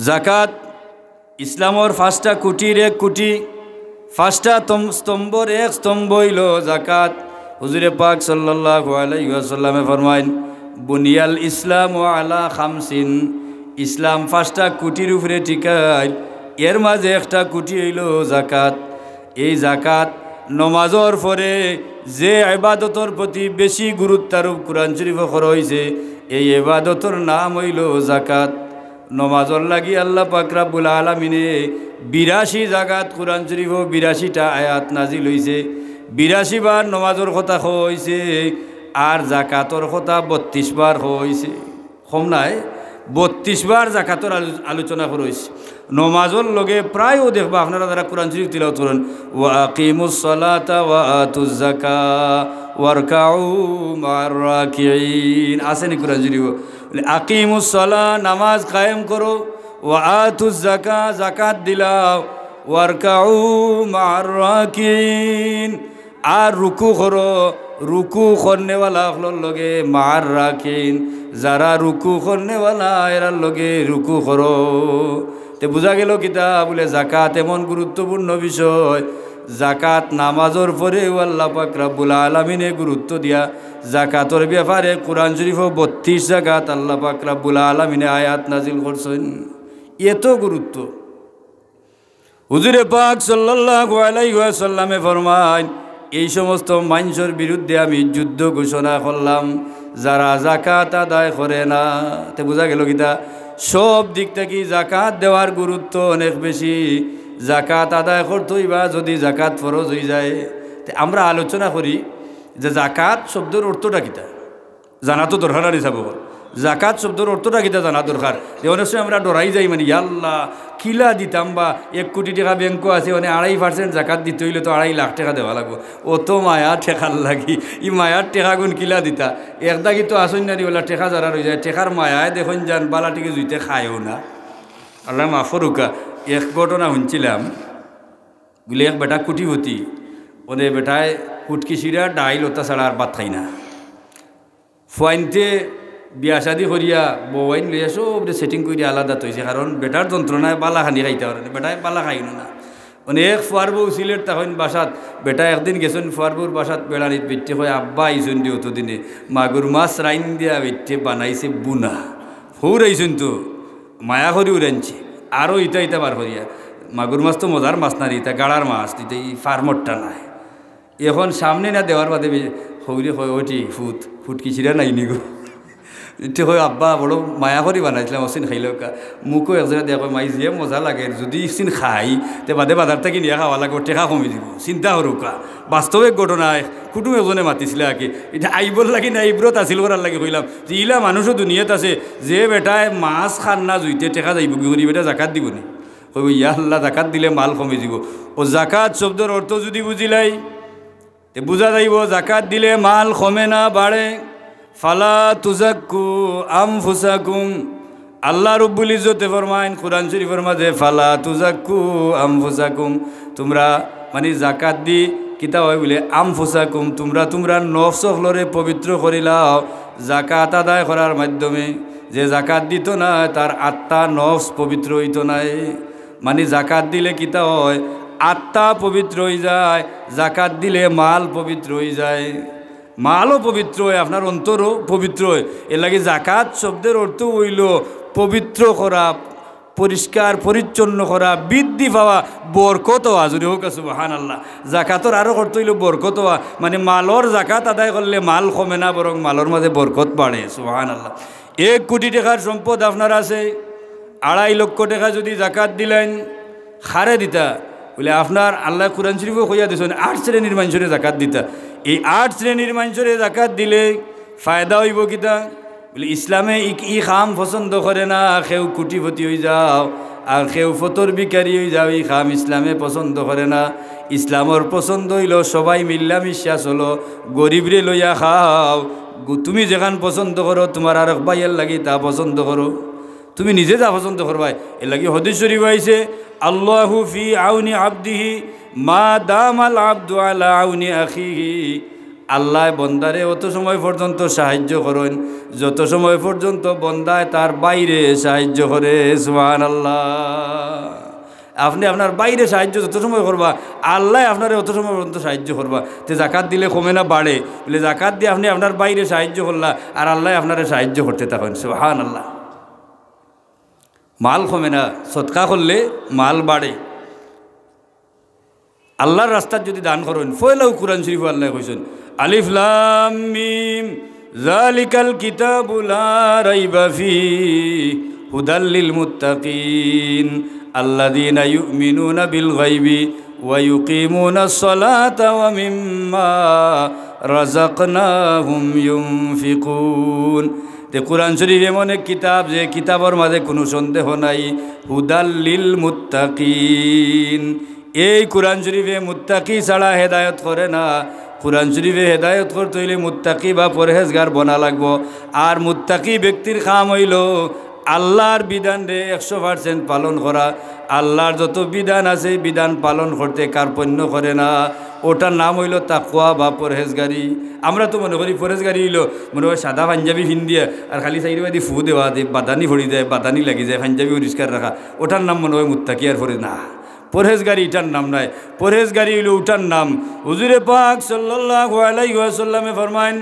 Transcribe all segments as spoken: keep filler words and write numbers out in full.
জাকাত ইসলামর পাঁচটা খুঁটির এক খুঁটি, পাঁচটা তম-, স্তম্ভর এক স্তম্ভ অইলো জাকাত। হুজুরে পাক সাল্লাল্লাহু আলাইহি ওয়াসাল্লামে ফরমাইন, "বুনিয়াল ইসলামু আলা খামসিন", ইসলাম পাঁচটা খুঁটির উপরে টিকাইল, এর মাঝে একটা খুঁটি অইলো জাকাত। এই জাকাত নমাজর পরে যে ইবাদতর প্রতি বেশি গুরুত্ব আরোপ কোরআন শরীফো করা অইছে, এই ইবাদতর নাম অইলো জাকাত। নমাজর লাগি আল্লাহ পাক রাব্বুল আলামিনে বিরাশি জাগাত কোরআন শরীফো বিরাশিটা আয়াত নাজিল অইছে, বিরাশি বার নমাজর কথা কওয়া অইছে, আর জাকাতর কথা বত্রিশ বার কওয়া অইছে। কম নায়, বত্রিশ বার জাকাতর আলো-, আলোচনা করা অইছে। নমাজর লগে প্রায় ও দেখবা আপনারা যারা কোরআন শরীফ তিলাওয়াত করইন, "ওয়া আকিমুস সালাতা ওয়া আতুজ যাকা ওয়ারকাউ মা'আর রাকিঈন", আছে নি কোরআন শরীফো? বলে, "আকিমুস সালাহ", নামাজ কায়েম করো, "ওয়া আতুজ যাকা", জাকাত দিলাও, "ওয়ারকাউ মা'আর রাকিঈন", আর রুকু করো, রুকু করনেওয়ালা অকলর লগে, "মা'আর রাকিঈন", যারা রুকু করনেওয়ালা এরার লগে রুকু করো। তে বুঝা গেল কিতা? বলে, জাকাত এমন গুরুত্বপূর্ণ বিষয়, জাকাত নামাজর পরেও আল্লাহ পাক রাব্বুল আলামিনে গুরুত্ব দিয়া জাকাতর ব্যাপারে কোরআন শরীফো বত্রিশ জাগাত আল্লাহ পাক রাব্বুল আলামিনে আয়াত নাজিল করছইন। এত গুরুত্ব। হুজুরে পাক সাল্লাল্লাহু আলাইহি ওয়াসাল্লামে ফরমাইন, "এই সমস্ত মানষর বিরুদ্ধে আমি যুদ্ধ ঘোষণা করলাম, যারা জাকাত আদায় করে না।" তে বুঝা গেল কিতা? সব দিক থাকি জাকাত দেওয়ার গুরুত্ব অনেক বেশি। জাকাত আদায় করতে অইবা, যদি জাকাত ফরজ অই যায়। তে আমরা আলোচনা করি যে জাকাত শব্দর অর্থটা কিতা? জানা তো দরকার, আনি চাব। জাকাত শব্দর অর্থটা কিতা জানা দরকার। যে অনেক সময় আমরা ডরাই যাই, মানে, "ইয়া আল্লাহ, কিলা দিতাম বা, এক কোটি টেকা ব্যাংকো আছে, মানে, আড়াই percent জাকাত দিতে অইলে তো আড়াই লাখ টেকা দেওয়া লাগবো। অত মায়া টেকার লাগি, ই মায়ার টেকাগুন কিলা দিতা?" একদাগি তো আসইন না রে, ওলা টেকা যারা রই যায়, টেকার মায়ায় দেখইন যান, বালা টিকে জুইতে খায়ও না। আল্লাহ মাফ করুকা, এক ঘটনা হুনছিলাম, বুলে এক বেটা কোটিপতি, ওনে বেটায় হুটকি শিরা, ডাইল, ওতা ছাড়া আর ভাত খাই না। ফুয়াইন্তে বিয়া শাদি করিয়া বউয়াইন লইয়া সবরে setting করিয়া আলাদা থইছে, কারণ বেটার যন্ত্রণায় বালা খানি খাইতা পারে না, বেটায় বালা খাইন না। মানে এক ফুয়ার বউ সিলেট থাকইন বাসাত, বেটা একদিন গেছইন ফুয়ার বউর বাসাত বেড়ানিত, বেটিয়ে কয়, "আব্বা আইছইন দি অতদিনে, মাগুর মাছ রাইন দিয়া বেটিয়ে বানাইছে বুনা।" হউর আইছইন তো, মায়া করি উড়াইনছে, আরও ইতা ইতা বার করিয়া। মাগুর মাছ তো মজার মাছ না রে, ইতা গাড়ার মাছ, ইতা ই ফার্মরটা নায়। এখন সামনে না দেওয়ার বাদে বে-, হউরে কয়, "ওটি ফুত, ফুটকি শিরা নাই নি গো?" ইতে কয়, "আব্বা, বড় মায়া করি বানাইছিলাম, অসিন খাইলউক্কা।" মুখো একজনে দিয়া কয়, "মাই, যে মজা লাগে, যদি ইসিন খাই, তে বাদে বাজার থাকি নিয়া খাওয়া লাগবো, টেকা কমি দিব। চিন্তা করুক্কা।" বাস্তবিক ঘটনায় কুটুম একজনে মাতিছিলা আগে। ইটা আইবর লাগি না, ইব্রত হাসিল করার লাগি কইলাম যে ইলা মানুষও দুনিয়াত আছে, যে বেটায় মাছ খান না জুইতে টেকা যাইবো কি করি, বেটা জাকাত দিব নি? কইবো, "ইয়া আল্লাহ, জাকাত দিলে মাল কমি দিব।" ও জাকাত শব্দর অর্থ যদি বুঝিলাই, তে বুঝা যাইবো, জাকাত দিলে মাল কমে না, বাড়ে। "ফালা তুজাক্কু আনফুসাকুম।" আল্লাহ রব্বুল ইজ্জতে ফরমাইন কোরআন শরীফর মাঝে, "ফালা তুজাক্কু আনফুসাকুম।" তোমরা, মানে, জাকাত দি কিতা অয় বুলে, "আনফুসাকুম", তোমরা, তোমরা নফস অকলরে পবিত্র করিলাও জাকাত আদায় করার মাধ্যমে। যে জাকাত দিত না, তার আত্মা, নফস পবিত্র অইতো নায়। মানে, জাকাত দিলে কিতা অয়? আত্মা পবিত্র অই যায়, জাকাত দিলে মাল পবিত্র অই যায়, মালও পবিত্র অয়, আপনার অন্তরও পবিত্র অয়। এর লাগি জাকাত শব্দর অর্থ অইলো পবিত্র করা, পরিষ্কার পরিচ্ছন্ন করা, বৃদ্ধি পাওয়া, বরকত অওয়া। জোরে কউক্কা সুবহানাল্লাহ। জাকাতর আরো অর্থ অইলো বরকত অওয়া, মানে, মালর জাকাত আদায় করলে মাল কমে না, বরং মালর মাঝে বরকত বাড়ে। সুবহানাল্লাহ। এক কোটি টেকার সম্পদ আপনার আছে, আড়াই লক্ষ টেকা যদি জাকাত দিলাইন, কারে দিতা? বুলে, আপনার আল্লায় কোরআন শরীফো কইয়া দিছইন, আট শ্রেণীর মানষরে জাকাত দিতা। এই আট শ্রেণীর মানষরে জাকাত দিলে ফায়দা অইবো কিতা? বুলে, ইসলামে ই, ই কাম পছন্দ করে না, কেউ কোটিপতি অই যাও, আর কেউ ফতর ভিখারি অই যাও, ই কাম ইসলামে পছন্দ করে না। ইসলামর পছন্দ অইলো সবাই মিল্লা মিশা চলো, গরিবরে লইয়া খাও। গু-, তুমি যেখান পছন্দ করো, তুমার আরক ভাইয়ার লাগি তা পছন্দ করো। তুমি নিজে যা পছন্দ করবায়, এর লাগি হাদিস শরীফো আইছে, "আল্লাহু ফি আউনি আবদিহি মা দামাল আবদু আলা আউনি আখিহি।" আল্লায় বন্দারে অত সময় পর্যন্ত সাহায্য করইন, যত সময় পর্যন্ত বন্দায় তার ভাইরে সাহায্য করে। সুবহানাল্লাহ। আপনে আপনার ভাইরে সাহায্য যত সময় করবা, আল্লায় আপনারে অত সময় পর্যন্ত সাহায্য করবা। তে জাকাত দিলে কমে না বাড়ে? বলে, জাকাত দিয়া আপনে আপনার ভাইরে সাহায্য করলা, আর আল্লায় আপনারে সাহায্য করতে থাকইন। সুবহানাল্লাহ। মাল কমে না, সদকা করলে মাল বাড়ে। আল্লার রাস্তাত যুদি দান করইন, পয়লাউ কুরআন শরিফো আল্লায় কইছইন, আলিফ লাম মিম, যালিকাল কিতাবু লা রাইবা ফিহি, হুদাল লিল মুত্তাকিন, আল্লাযীনা ইউমিনুনা বিল গাইবি ওয়া ইউকিমুনাস সালাতা ওয়া মিম্মা রাযাকনাহুম ইউনফিকুন। তে কুরআন শরিফ এমন এক কিতাব, যে কিতাবর মাঝে কুনু সন্দেহ নাই, হুদাল লিল মুত্তাকিন। এই কুরআন শরিফে মুত্তাকি ছাড়া হেদায়ত করে না। কুরআন শরিফে হেদায়ত করতে অইলে মুত্তাকি বা পরহেজগার বনা লাগবো। আর মুত্তাকি ব্যক্তির কাম অইলো আল্লার বিধানরে একশো percent পালন করা। আল্লার যত বিধান আছে, বিধান পালন করতে কার্পণ্য করে না। ওটার নাম অইলো তাকওয়া বা পরহেজগারি। আমরা তো মনে করি পরহেজগারি অইলো মনে অয় সাদা পাঞ্জাবি ফিন্দিয়া আর খালি চাইরোবায়দি ফু দেওয়া, যে বাদানি পড়ি যায়, বাদানি লাগি যায়, পাঞ্জাবি পরিষ্কার রাখা, ওটার নাম মনে অয় মুত্তাকি আর পরে না। পরহেজগারি ইটার নাম নায়, পরহেজগারি অইলো উটার নাম। হুজুরে পাক সাল্লাল্লাহু আলাইহি ওয়াসাল্লামে ফরমাইন,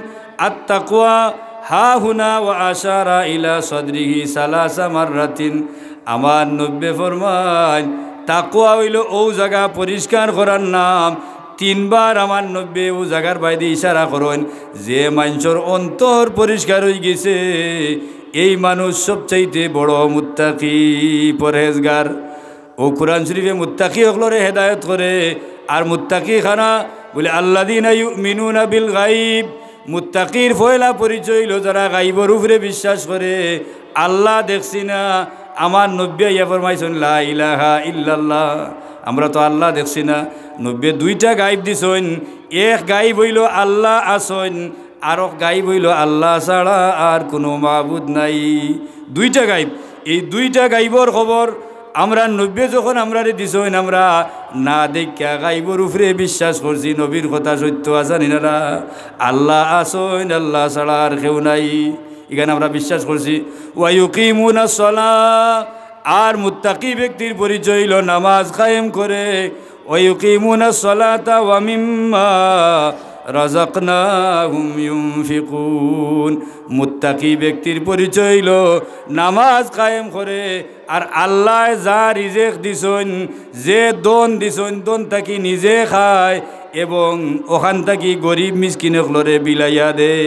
আত তাকওয়া হাহুনা ওয়া আশারা ইলা সাদরিহি সালাসা মাররাতিন। আমার নবীয়ে ফরমাইন, তাকওয়া অইলো অউ জাগা পরিষ্কার করার নাম। তিনবার আমার নবীয়ে অউ জাগার বায়দি ইশারা করইন, যে মানষর অন্তর পরিষ্কার অইগেছে, এই মানুষ সবচাইতে বড় মুত্তাকি, পরহেজগার। অউ কুরআন শরিফে মুত্তাকি অকলরে হেদায়ত করে। আর মুত্তাকি কারা? বলে, আল্লাযীনা ইউমিনুনা বিল গাইব। মুত্তাকির পয়লা পরিচয় অইলো যারা গাইবর উপরে বিশ্বাস করে। আল্লা দেখছি না। আমার নবীয়ে আইয়া ফরমাইছইন, লা ইলাহা ইল্লাল্লাহ। আমরা তো আল্লা দেখছি না। নবীয়ে দুইটা গাইব দিছইন। এক গাইব অইলো আল্লা আছইন, আরক গাইব অইলো আল্লা ছাড়া আর কুনু মাবুদ নাই। দুইটা গাইব। এই দুইটা গাইবর খবর আমরার নবীয়ে যখন আমরারে দিছইন, আমরা না দেখিয়া গাইবর উপরে বিশ্বাস করছি। নবীর কথা সত্য আছে নি না? আল্লা আছইন, আল্লা ছাড়া আর কেউ নাই, ইখান আমরা বিশ্বাস করছি। ওয়া ইউকিমুনাস সালাহ, আর মুত্তাকি ব্যক্তির পরিচয় অইলো নামাজ কায়েম করে। ওয়া ইউকিমুনাস সালাতা ওয়া মিম্মা রাযাকনাহুম ইউনফিকুন। মুত্তাকি ব্যক্তির পরিচয় অইলো নামাজ কায়েম করে, আর আল্লায় যা রিজেক দিছইন, যে ধন দিছইন, ধন থাকি নিজে খায় এবং অখান থাকি গরিব মিসকিন অকলরে বিলাইয়া দেয়,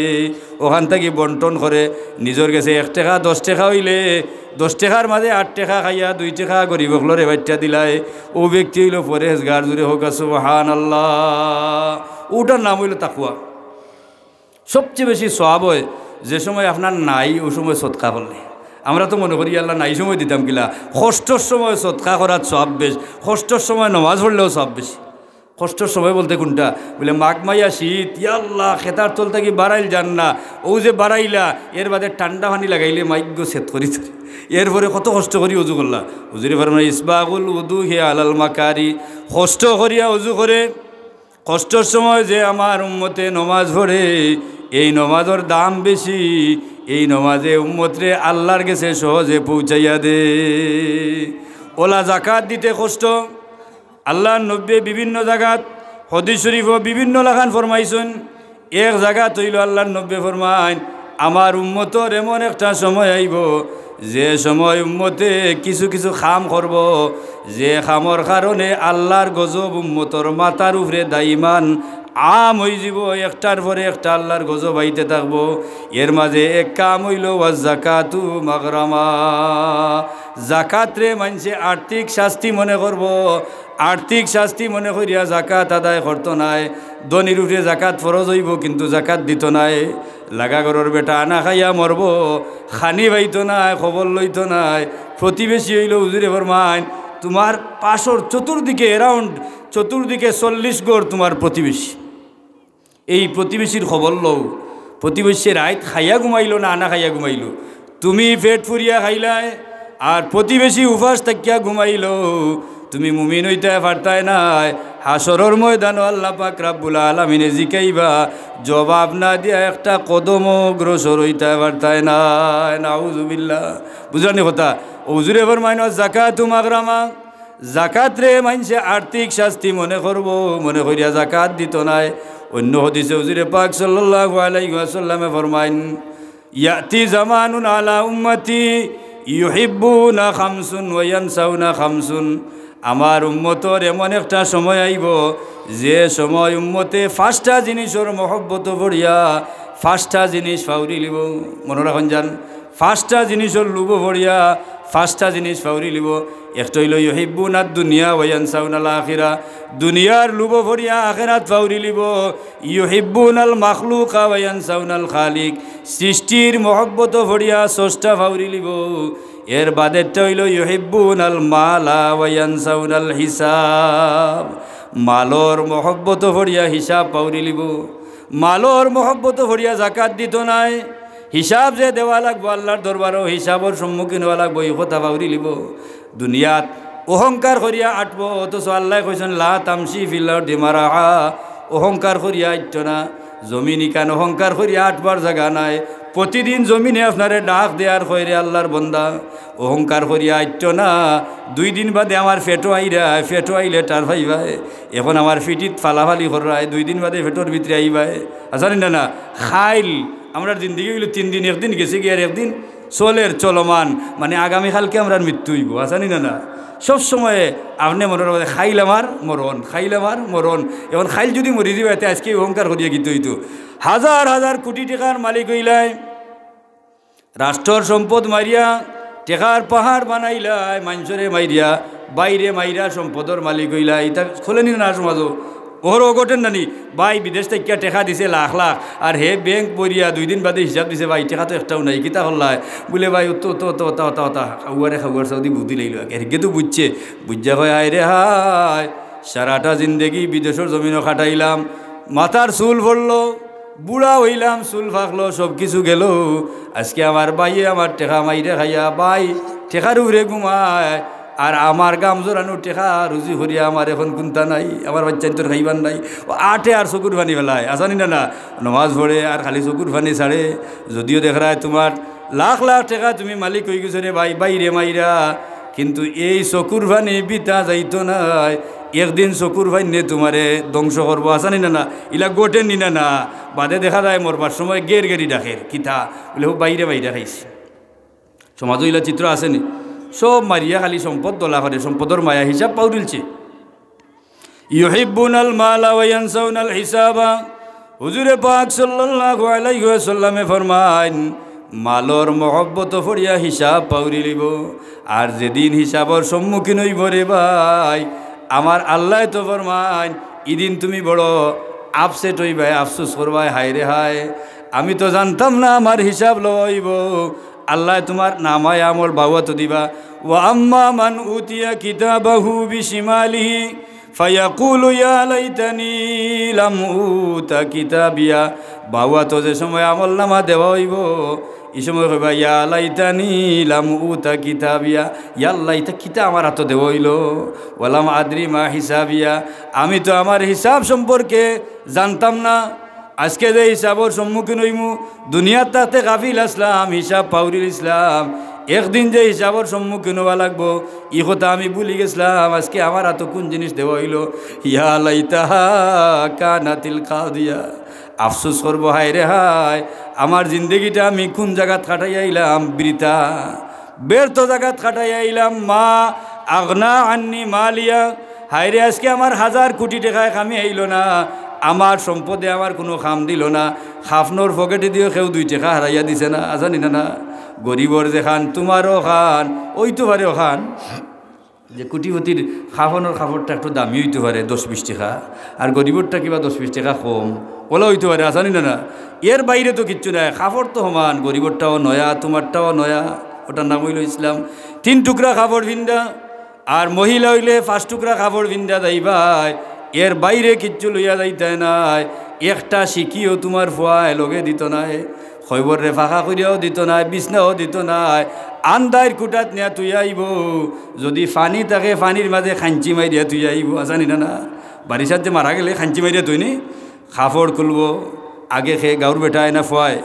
অখান থাকি বন্টন করে। নিজর গেছে এক টেকা, দশ টেকা অইলে দশ টেকার মাঝে আট টেকা খাইয়া দুই টেকা গরিব অকলরে বাইট্টা দিলায়, অউ ব্যক্তি অইলো পরহেজগার। জুরে কউক্কা সুবহানাল্লাহ। অটার নাম অইলো তাকওয়া। সবচেয়ে বেশি সওয়াব অয় যে সময় আপনার নাই, অউ সময় সদকা করলে। আমরা তো মনে করি, আল্লা, নাই সময় দিতাম কিলা? কষ্টর সময় সদকা করাত সওয়াব বেশ, কষ্টর সময় নমাজ পড়লেও সওয়াব বেশি। কষ্টর সময় বলতে কুনটা? বলে, মাঘ মাইয়া শীত, ইয়া আল্লা, খেতার তল থাকি বারাইল যার না, অউ যে বারাইলা, এর বাদে ঠান্ডা পানি লাগাইলে মাইকগু ছেদ করি ধরে। এরপরে কত কষ্ট করি অজু করলা। হুজুরে ফরমাইন, ইসবাগুল উদু হে আলাল মাকারি, কষ্ট করিয়া অজু করে। কষ্টর সময় যে আমার উম্মতে নমাজ পড়ে, এই নমাজর দাম বেশি, এই নমাজে উম্মতরে আল্লার গেছে সহজে পৌঁছাইয়া দে। অলা জাকাত দিতে কষ্ট। আল্লার নবীয়ে বিভিন্ন জাগাত, হাদিস শরিফো বিভিন্ন লাখান ফরমাইছইন। এক জাগাত অইলো আল্লার নবীয়ে ফরমাইন, আমার উম্মতর এমন একটা সময় আইবো, যে সময় উম্মতে কিছু কিছু কাম করবো, যে কামর কারণে আল্লার গজব উম্মতর মাথার উপরে দাইমান আম অইযিবো, একটার পরে একটা আল্লার গজব আইতে থাকবো। এর মাঝে এক কাম অইলো, ওয়াজ জাকাতু মাগরামা, জাকাতরে মানষে আর্থিক শাস্তি মনে করবো, আর্থিক শাস্তি মনে করিয়া জাকাত আদায় করতো নায়। ধনীর উপরে জাকাত ফরজ অইবো, কিন্তু জাকাত দিতো নায়। লাগা ঘরর বেটা আনা খাইয়া মরবো, খানি পাইতো নায়, খবর লইতো নায়। প্রতিবেশী অইলো, হুজুরে ফরমাইন, তুমার পাশর চতুর্দিকে, around চতুর্দিকে চল্লিশ ঘর তুমার প্রতিবেশী। এই প্রতিবেশীর খবর লও। প্রতিবেশীয়ে রাইত খাইয়া ঘুমাইলো না আনা খাইয়া ঘুমাইলো, তুমি পেট ফুরিয়া খাইলায়, আর প্রতিবেশী উপাস থাকিয়া ঘুমাইলো, তুমি মুমিন অইতায় পারতায় নায়। হাশরর ময়দানো আল্লাহ পাক রাব্বুল আলামিনে জিকাইবা, জবাব না দিয়া একটা কদমও অগ্রসর অইতায় পারতায় নায়। নাউজুবিল্লাহ। বুঝরানি কথা? হুজুরে ফরমাইন, "ওয়াজ জাকাতু মাগরামা।" জাকাতরে মানষে আর্থিক শাস্তি মনে করবো, মনে করিয়া জাকাত দিতো নায়। অইন্য হাদিসে হুজুরে পাক সাল্লাল্লাহু আলাইহি ওয়াসাল্লামে ফরমাইন, "ইয়াতি জামানুন আলা উম্মতি ইউহিব্বুনা খামসুন ওয়া ইয়ানসাউনা খামসুন।" আমার উম্মতর এমন একটা সময় আইবো, যে সময় উম্মতে পাঁচটা জিনিসর মহব্বত পড়িয়া পাঁচটা জিনিস পাউরিলিবো। মনো রাখইন যান, পাঁচটা জিনিসর লোভো পড়িয়া পাঁচটা জিনিস পাউরিলিবো। একটা অইলো ইউহিব্বুনাদ দুনিয়া ওয়া ইয়ানসাউনাল আখিরা, দুনিয়ার লোভো পড়িয়া আখেরাত পাউরিলিবো। ইউহিব্বুনাল মাখলুকা ওয়া ইয়ানসাউনাল খালিক, সৃষ্টির মহব্বত পড়িয়া স্রষ্টা পাউরিলিবো। এর বাদেরটা অইলো ইউহিব্বুনাল মালা ওয়া ইয়ানসাউনাল হিসাব, মালর মহব্বত পড়িয়া হিসাব পাউরিলিবো। মালর মহব্বত পড়িয়া জাকাত দিতো নায়। হিসাব যে দেওয়া লাগবো আল্লাহর দরবারো, হিসাবর সম্মুখীন অওয়া লাগবো, ই কথা পাউরিলিবো। দুনিয়াত অহংকার করিয়া আটবো, অথচ আল্লায় কইছইন, "লা তামশি ফিল আরদি মারাহা।" অহংকার করিয়া আটতো না। জমিন ইখান অহংকার করিয়া আটবার জাগা নায়। প্রতিদিন জমিনে আপনারে ডাক দেয় আর কয়, "রে আল্লাহর বন্দা, অহংকার করিয়া আটতো না। দুই দিন বাদে আমার পেটো আইরায়, পেটো আইলে টের পাইবায়। এখন আমার পিঠিত ফালাফালি কররায়, দুই দিন বাদে পেটর ভিতরে আইবায়।" আছে নি না? না, খাইল, আমরার জিন্দেগি অইলো তিন দিন, একদিন গেছেগি আর একদিন চলের, চলমান, মানে আগামীকালকে আমরার মৃত্যু অইবো, আছে নি না? না, সব সময় আপনে মনো রাখবা, খাইল আমার মরণ, খাইল আমার মরণ। এখন খাইল যুদি মরি যাইবায়, তে আইজকে অহংকার করিয়া কিতা অইতো? হাজার হাজার কোটি টেকার মালিক অইলায়, রাষ্ট্রর সম্পদ মারিয়া টেকার পাহাড় বানাইলায়, মানষরে মারিয়া, ভাইরে মারিয়া সম্পদর মালিক অইলায়। ইতা খোলেনি না সমাজো? অহরহ ঘটের না নি? ভাই বিদেশ থাকিয়া টেকা দিছে লাখ লাখ, আর হে ব্যাংক ভরিয়া দুই দিন বাদে হিসাব দিছে, "ভাই, টেকা তো একটাও নাই, কিতা করলায়?" বুলে, "ভাই, অত, অত, অত, অত, অত, অত, খাওয়ারে খাওয়ার সাউদি বুদ্ধি লাইলো আগে।" এরগে তো বুঝছে, বুঝিয়া কয়, "হায় রে হায়, সারাটা জিন্দেগি বিদেশর জমিনো কাটাইলাম, মাথার চুল পড়লো, বুড়া অইলাম, চুল পাকলো, সব কিছু গেলো। আইজকে আমার ভাইয়ে আমার টেকা মাইরে খাইয়া, ভাই, টেকার উপরে ঘুমায়, আর আমার ঘাম ঝরানো টেকা রুজি করিয়া আমার এখন কুন্তা নাই, আমার বাইচ্চাইন্তর খাইবার নাই।" অউ আটে আর চকুর পানি ফালায়, আছে নি না? না, নমাজ পড়ে আর খালি চকুর পানি ছাড়ে। যদিও দেখরায় তুমার লাখ লাখ টেকা, তুমি মালিক অইগেছো রে ভাই, ভাইরে মাইরা, কিন্তু এই চকুর পানি বৃথা যাইতো নায়। একদিন চকুর পানিয়ে তুমারে ধ্বংস করবো, আছে নি না? না, ইলা ঘটের নি না? না, বাদে দেখা যায় মরবার সময় গের গেরি ডাকের, কিতা? বুলে, "অউ ভাইরে মাইরা খাইছি।" সমাজো ইলা চিত্র আছে নি? সব মারিয়া খালি সম্পদ দলা করে, সম্পদর মায়া হিসাব পাউরিলছে। ইউহিব্বুনাল মালা ওয়া ইয়ানসাউনাল হিসাবা। হুজুরে পাক সাল্লাল্লাহু আলাইহি ওয়াসাল্লামে ফরমাইন, মালর মহব্বত পড়িয়া হিসাব পাউরিলিবো। আর যেদিন হিসাবর সম্মুখীন অইবো রে ভাই, আমার আল্লায় তো ফরমাইন, ইদিন তুমি বড় upset অইবায়, আফসোস করবায়, "হায় রে হায়, আমি তো জানতাম না আমার হিসাব লওয়া অইবো।" আল্লায় তুমার নামায়ে আমল বাউয়াতো দিবা। "ওয়া আম্মা মান উতিয়া কিতাবাহু বিশিমালিহি ফায়াকুলু ইয়া লাইতানি লাম উতা কিতাবিয়া।" বাউয়াতো যে সময় আমলনামা দেওয়া অইবো, ই সময় কইবা, "ইয়া লাইতানি লাম উতা কিতাবিয়া।" ইয়া আল্লাহ, ইতা কিতা আমার আতো দেওয়া অইলো? "ওয়ালাম আদরি মা হিসাবিয়া।" আমি তো আমার হিসাব সম্পর্কে জানতাম না। আইজকে যে হিসাবর সম্মুখীন অইমু, দুনিয়াত থাকতে গাফিল আছলাম, হিসাব পাউরিলিছলাম। একদিন যে হিসাবর সম্মুখীন অওয়া লাগবো, ই কথা আমি ভুলি গেছলাম। আইজকে আমার আতো কুন জিনিস দেওয়া অইলো? ইয়া লাইতাহা কানাতিল কাদিয়া। আফসোস করবো, "হায় রে হায়, আমার জিন্দেগিটা আমি কুন জাগাত কাটাইয়া আইলাম? বৃথা, ব্যর্থ জাগাত কাটাইয়া আইলাম।" "মা আগনা আন্নি মালিয়া।" হায় রে, আইজকে আমার হাজার কোটি টেকায় কামে আইলো না, আমার সম্পদে আমার কুনু কাম দিলো না। খাফনর পকেটেদিও কেউ দুই টেকা হারাইয়া দিছে না, আছে নি না? না, গরিবর যেখান, তুমারও খান, অইতো পারে অখান। যে কোটিপতির খাফনর কাপড়টা একটু দামি অইতো পারে, দশ বিশ টেকা, আর গরিবরটা কিবা দশ বিশ টেকা কম, অলা অইতো পারে, আছে নি না? না, এর বাইরে তো কিচ্ছু নাই। কাপড় তো সমান, গরিবরটাও নয়া, তুমারটাও নয়া, অটার নাম অইলো ইসলাম। তিন টুকরা কাপড় ফিন্দা, আর মহিলা অইলে পাঁচ টুকরা কাপড় ফিন্দা যাইবায়, এর বাইরে কিচ্ছু লইয়া যাইতায় নায়। একটা সিকিও তুমার ফুয়ায় লগে দিতো নায়। কইবররে ফাঁকা করিয়াও দিতো নায়, বিছনাও দিতো নায়, আন্দাইর কুটাত নিয়া থুইয়া আইবো। যুদি পানি থাকে, পানির মাঝে খাঞ্চি মারিয়া থুইয়া আইবো, আছে নি না? না, বারিশাত যে মারা গেলে খাঞ্চি মারিয়া থুইনি, কাপড় খুলবো। আগে কে গাউর বেটায় না ফুয়ায়,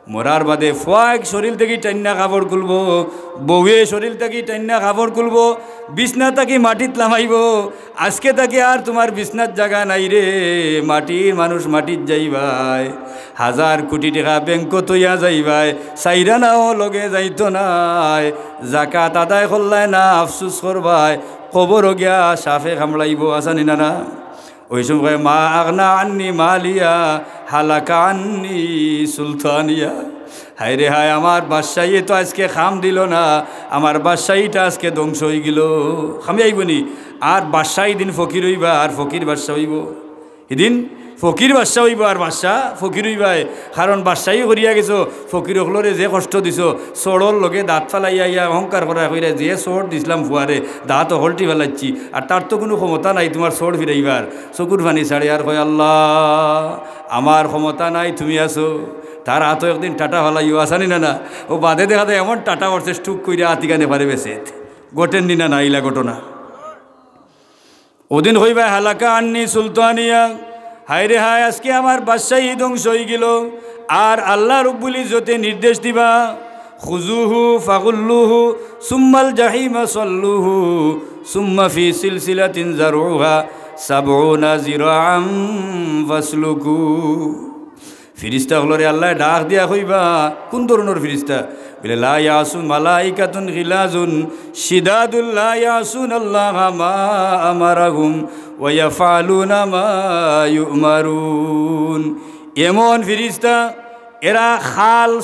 মরার বাদে ফুয়ায় শরীর থাকি টাইন্না কাপড় খুলবো, বউয়ে শরীর থাকি টাইন্না কাপড় খুলবো, বিছনা থাকি মাটিত লামাইবো। আজকে থাকি আর তুমার বিছনাত জাগা নাই রে, মাটির মানুষ মাটিত যাইবায়। হাজার কুটি টেকা ব্যাংকো থইয়া যাইবায়, চাইরানাও লগে যাইতো নায়। জাকাত আদায় করলায় না, আফসুস করবায়, কবরো গিয়া সাপে কামড়াইবো, আছে নি না? না, ওই সময় কয়, "মা আগনা আন্নি মালিয়া, হালাকা আন্নি সুলতানিয়া।" হায় রে হায়, আমার বাদশাহী তো আজকে কাম দিলো না, আমার বাদশাহীটা আজকে ধ্বংস অইগেলো। কামে আইবো নি? আর বাদশাহ ইদিন ফকির অইবা, আর ফকির বাদশাহ অইবো। ইদিন ফকির বাদশাহ অইবো, আর বাদশাহ ফকির অইবায়। কারণ বাদশাহী করিয়া গেছো, ফকির অকলরে যে কষ্ট দিছো, চড়র লগে দাঁত ফালাইয়া ইয়া অহংকার করায় কইরায়, "যে চড় দিছলাম ফুয়ারে, দাঁত অকলটি ফালাইছি, আর তার তো কুনু ক্ষমতা নাই তুমার চড় ফিরাইবার।" চকুর পানি ছাড়ে আর কয়, "আল্লাহ, আমার ক্ষমতা নাই, তুমি আছো।" তার আতো একদিন টাটা ফালাইও, আছে নি না? না, ও বাদে দেখা যায় এমন টাটা করছে, স্টুক কইরা আতিকানে পারে বেছে ঘটের নি না? না, ইলা ঘটনা। ওদিন কইবায়, "হালাকা আন্নি সুলতানিয়া।" হায় রে হায়, আজকে আমার বাদশাহী ধ্বংস অইগেলো। আর আল্লাহ রব্বুল ইজ্জতে নির্দেশ দিবা, "খুজুহু ফাগুল্লুহু, সুম্মাল জাহিমা সল্লুহু, সুম্মা ফি সিলসিলাতিন যারউহা সাবউনা যিরাআন ফাসলুকু।" ফিরিস্তা অকলরে আল্লায় ডাক দিয়া কইবা, কুন ধরনর ফিরিস্তা? বলে, "লা ইয়াসু মালাইকাতুন গিলাজুন শিদাদুন লা ইয়াসুনাল্লাহা মা আমারাহুম ওয়া ইয়াফআলুনা মা ইউমারুন।" এমন ফিরিস্তা, এরা খাল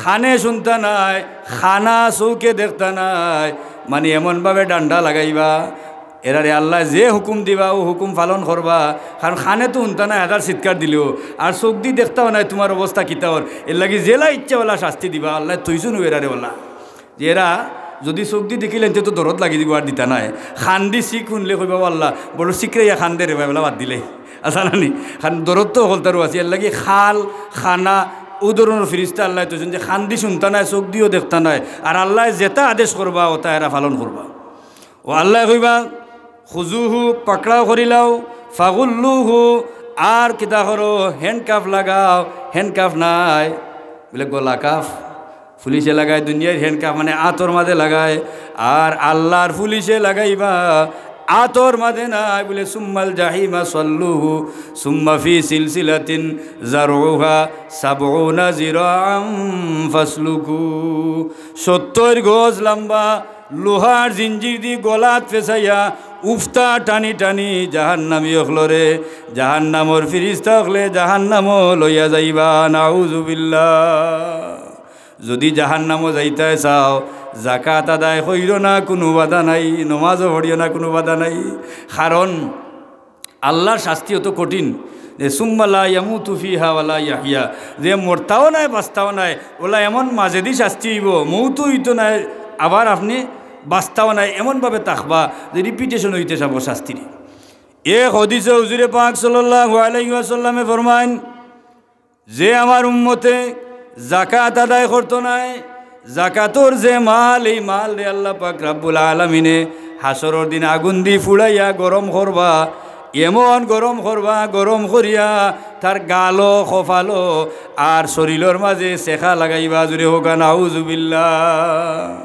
কানে শুনতা নায়, কানা চউখে দেখতা নায়, মানে এমনভাবে ডান্ডা লাগাইবা, এরারে আল্লায় যে হুকুম দিবা, অউ হুকুম পালন করবা। কারণ কানে তো হুনতা নায়, হাজার চিৎকার দিলেও, আর চউখদি দেখতাও নায়, তুমার অবস্থা কিতা অর। এরলাগি যেলা ইচ্ছা অলা শাস্তি দিবা, আল্লায় থইছইন এরারে অলা। যে এরা যুদি চউখদি দেখিলাইন তে তো দরদ লাগি দিবো, আর দিতা নায়। কানদি চিক হুনলে কইবা, "ও আল্লাহ, বড় চিকরাইয়া কান্দে রে বা, এবলা বাদ দিলে।" আছে না নি? কারণ দরদ তো হকলতারও আছে, এরলাগি খাল, কানা, অউ ধরনর ফিরিস্তা আল্লায় থইছইন যে কানদি শুনতা নায়, চউখদিও দেখতা নায়, আর আল্লায় যেটা আদেশ করবা, ওটা এরা পালন করবা। ও আল্লায় কইবা, "খুজুহু, পাকড়াও করিলাও, ফাগুল্লুহু, আর কিতা করো, হ্যান্ডকাফ লাগাও।" হ্যান্ডকাফ নাই, বলে গলা কাফ। পুলিশে লাগায় দুনিয়ার হ্যান্ডকাফ, মানে আতর মাঝে লাগায়, আর আল্লাহর পুলিশে লাগাইবা আতর মাঝে নাই, বলে, "সুম্মাল জাহিমা সল্লুহু, সুম্মা ফি সিলসিলাতিন জারউহা সাবউনা যিরাআন ফাসলুকু।" সত্তর গজ লম্বা লোহার জিঞ্জির দি গলাত ফেসাইয়া উফতা টানি টানি জাহান্নামী অকলরে জাহান্নামর ফিরিস্তা অকলে জাহান্নামো লইয়া যাইবা। নাউজুবিল্লাহ। যুদি জাহান্নামো যাইতায় চাও, জাকাত আদায় কইরো না, কুনু বাধা নাই, নমাজও পড়িও না, কুনু বাধা নাই। কারণ আল্লাহর শাস্তি অত কঠিন যে সুম্মা লা ইয়ামুতু ফিহা ওয়া লা ইয়াহইয়া, যে মরতাও নায়, বাঁচতাও নায়, অলা এমন মাজেদি শাস্তি অইবো, মউতও অইতো নায়, আবার আপনে বাঁচতাও নায়, এমনভাবে থাকবা যে রিপিটেশন অইতে যাব শাস্তির। এক হাদিসে হুজুরে পাক সাল্লাল্লাহু আলাইহি ওয়াসাল্লামে ফরমাইন, যে আমার উম্মতে জাকাত আদায় করতো নায়, জাকাতর যে মাল, এই মালরে আল্লাহ পাক রাব্বুল আলামিনে হাশরর দিন আগুন দি ফুড়াইয়া গরম করবা, এমন গরম করবা, গরম করিয়া তার গালো, কপালো আর শরীলর মাঝে শেখা লাগাইবা। জুরে কউক্কা, নাউজুবিল্লাহ।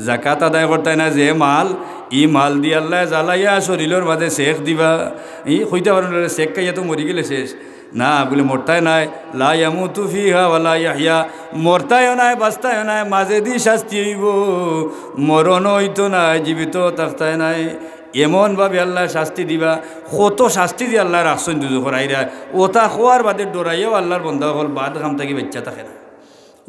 জাকাত আদায় করতায় না যে মাল, ই মাল দি আল্লায় জ্বালাইয়া শরীলর মাঝে শেখ দিবা। ই কইতা পারো না, শেখ খাইয়া তো মরি গেলে শেষ। না, বলে মরতায় নায়, লা ইয়ামুতু ফিহা ওয়া লা ইয়াহইয়া, মরতায়ও নায়, বাঁচতায়ও নায়, মাজেদি শাস্তি অইবো, মরণও অইতো নায়, জীবিত থাকতায় নায়, এমনভাবে আল্লায় শাস্তি দিবা। কত শাস্তি দি আল্লায় রাখছইন দুজখর আইরা, ওটা কওয়ার বাদে ডরাইয়াও আল্লাহর বন্দা অকল বাদ কাম থাকি বাইচ্চা থাকে না।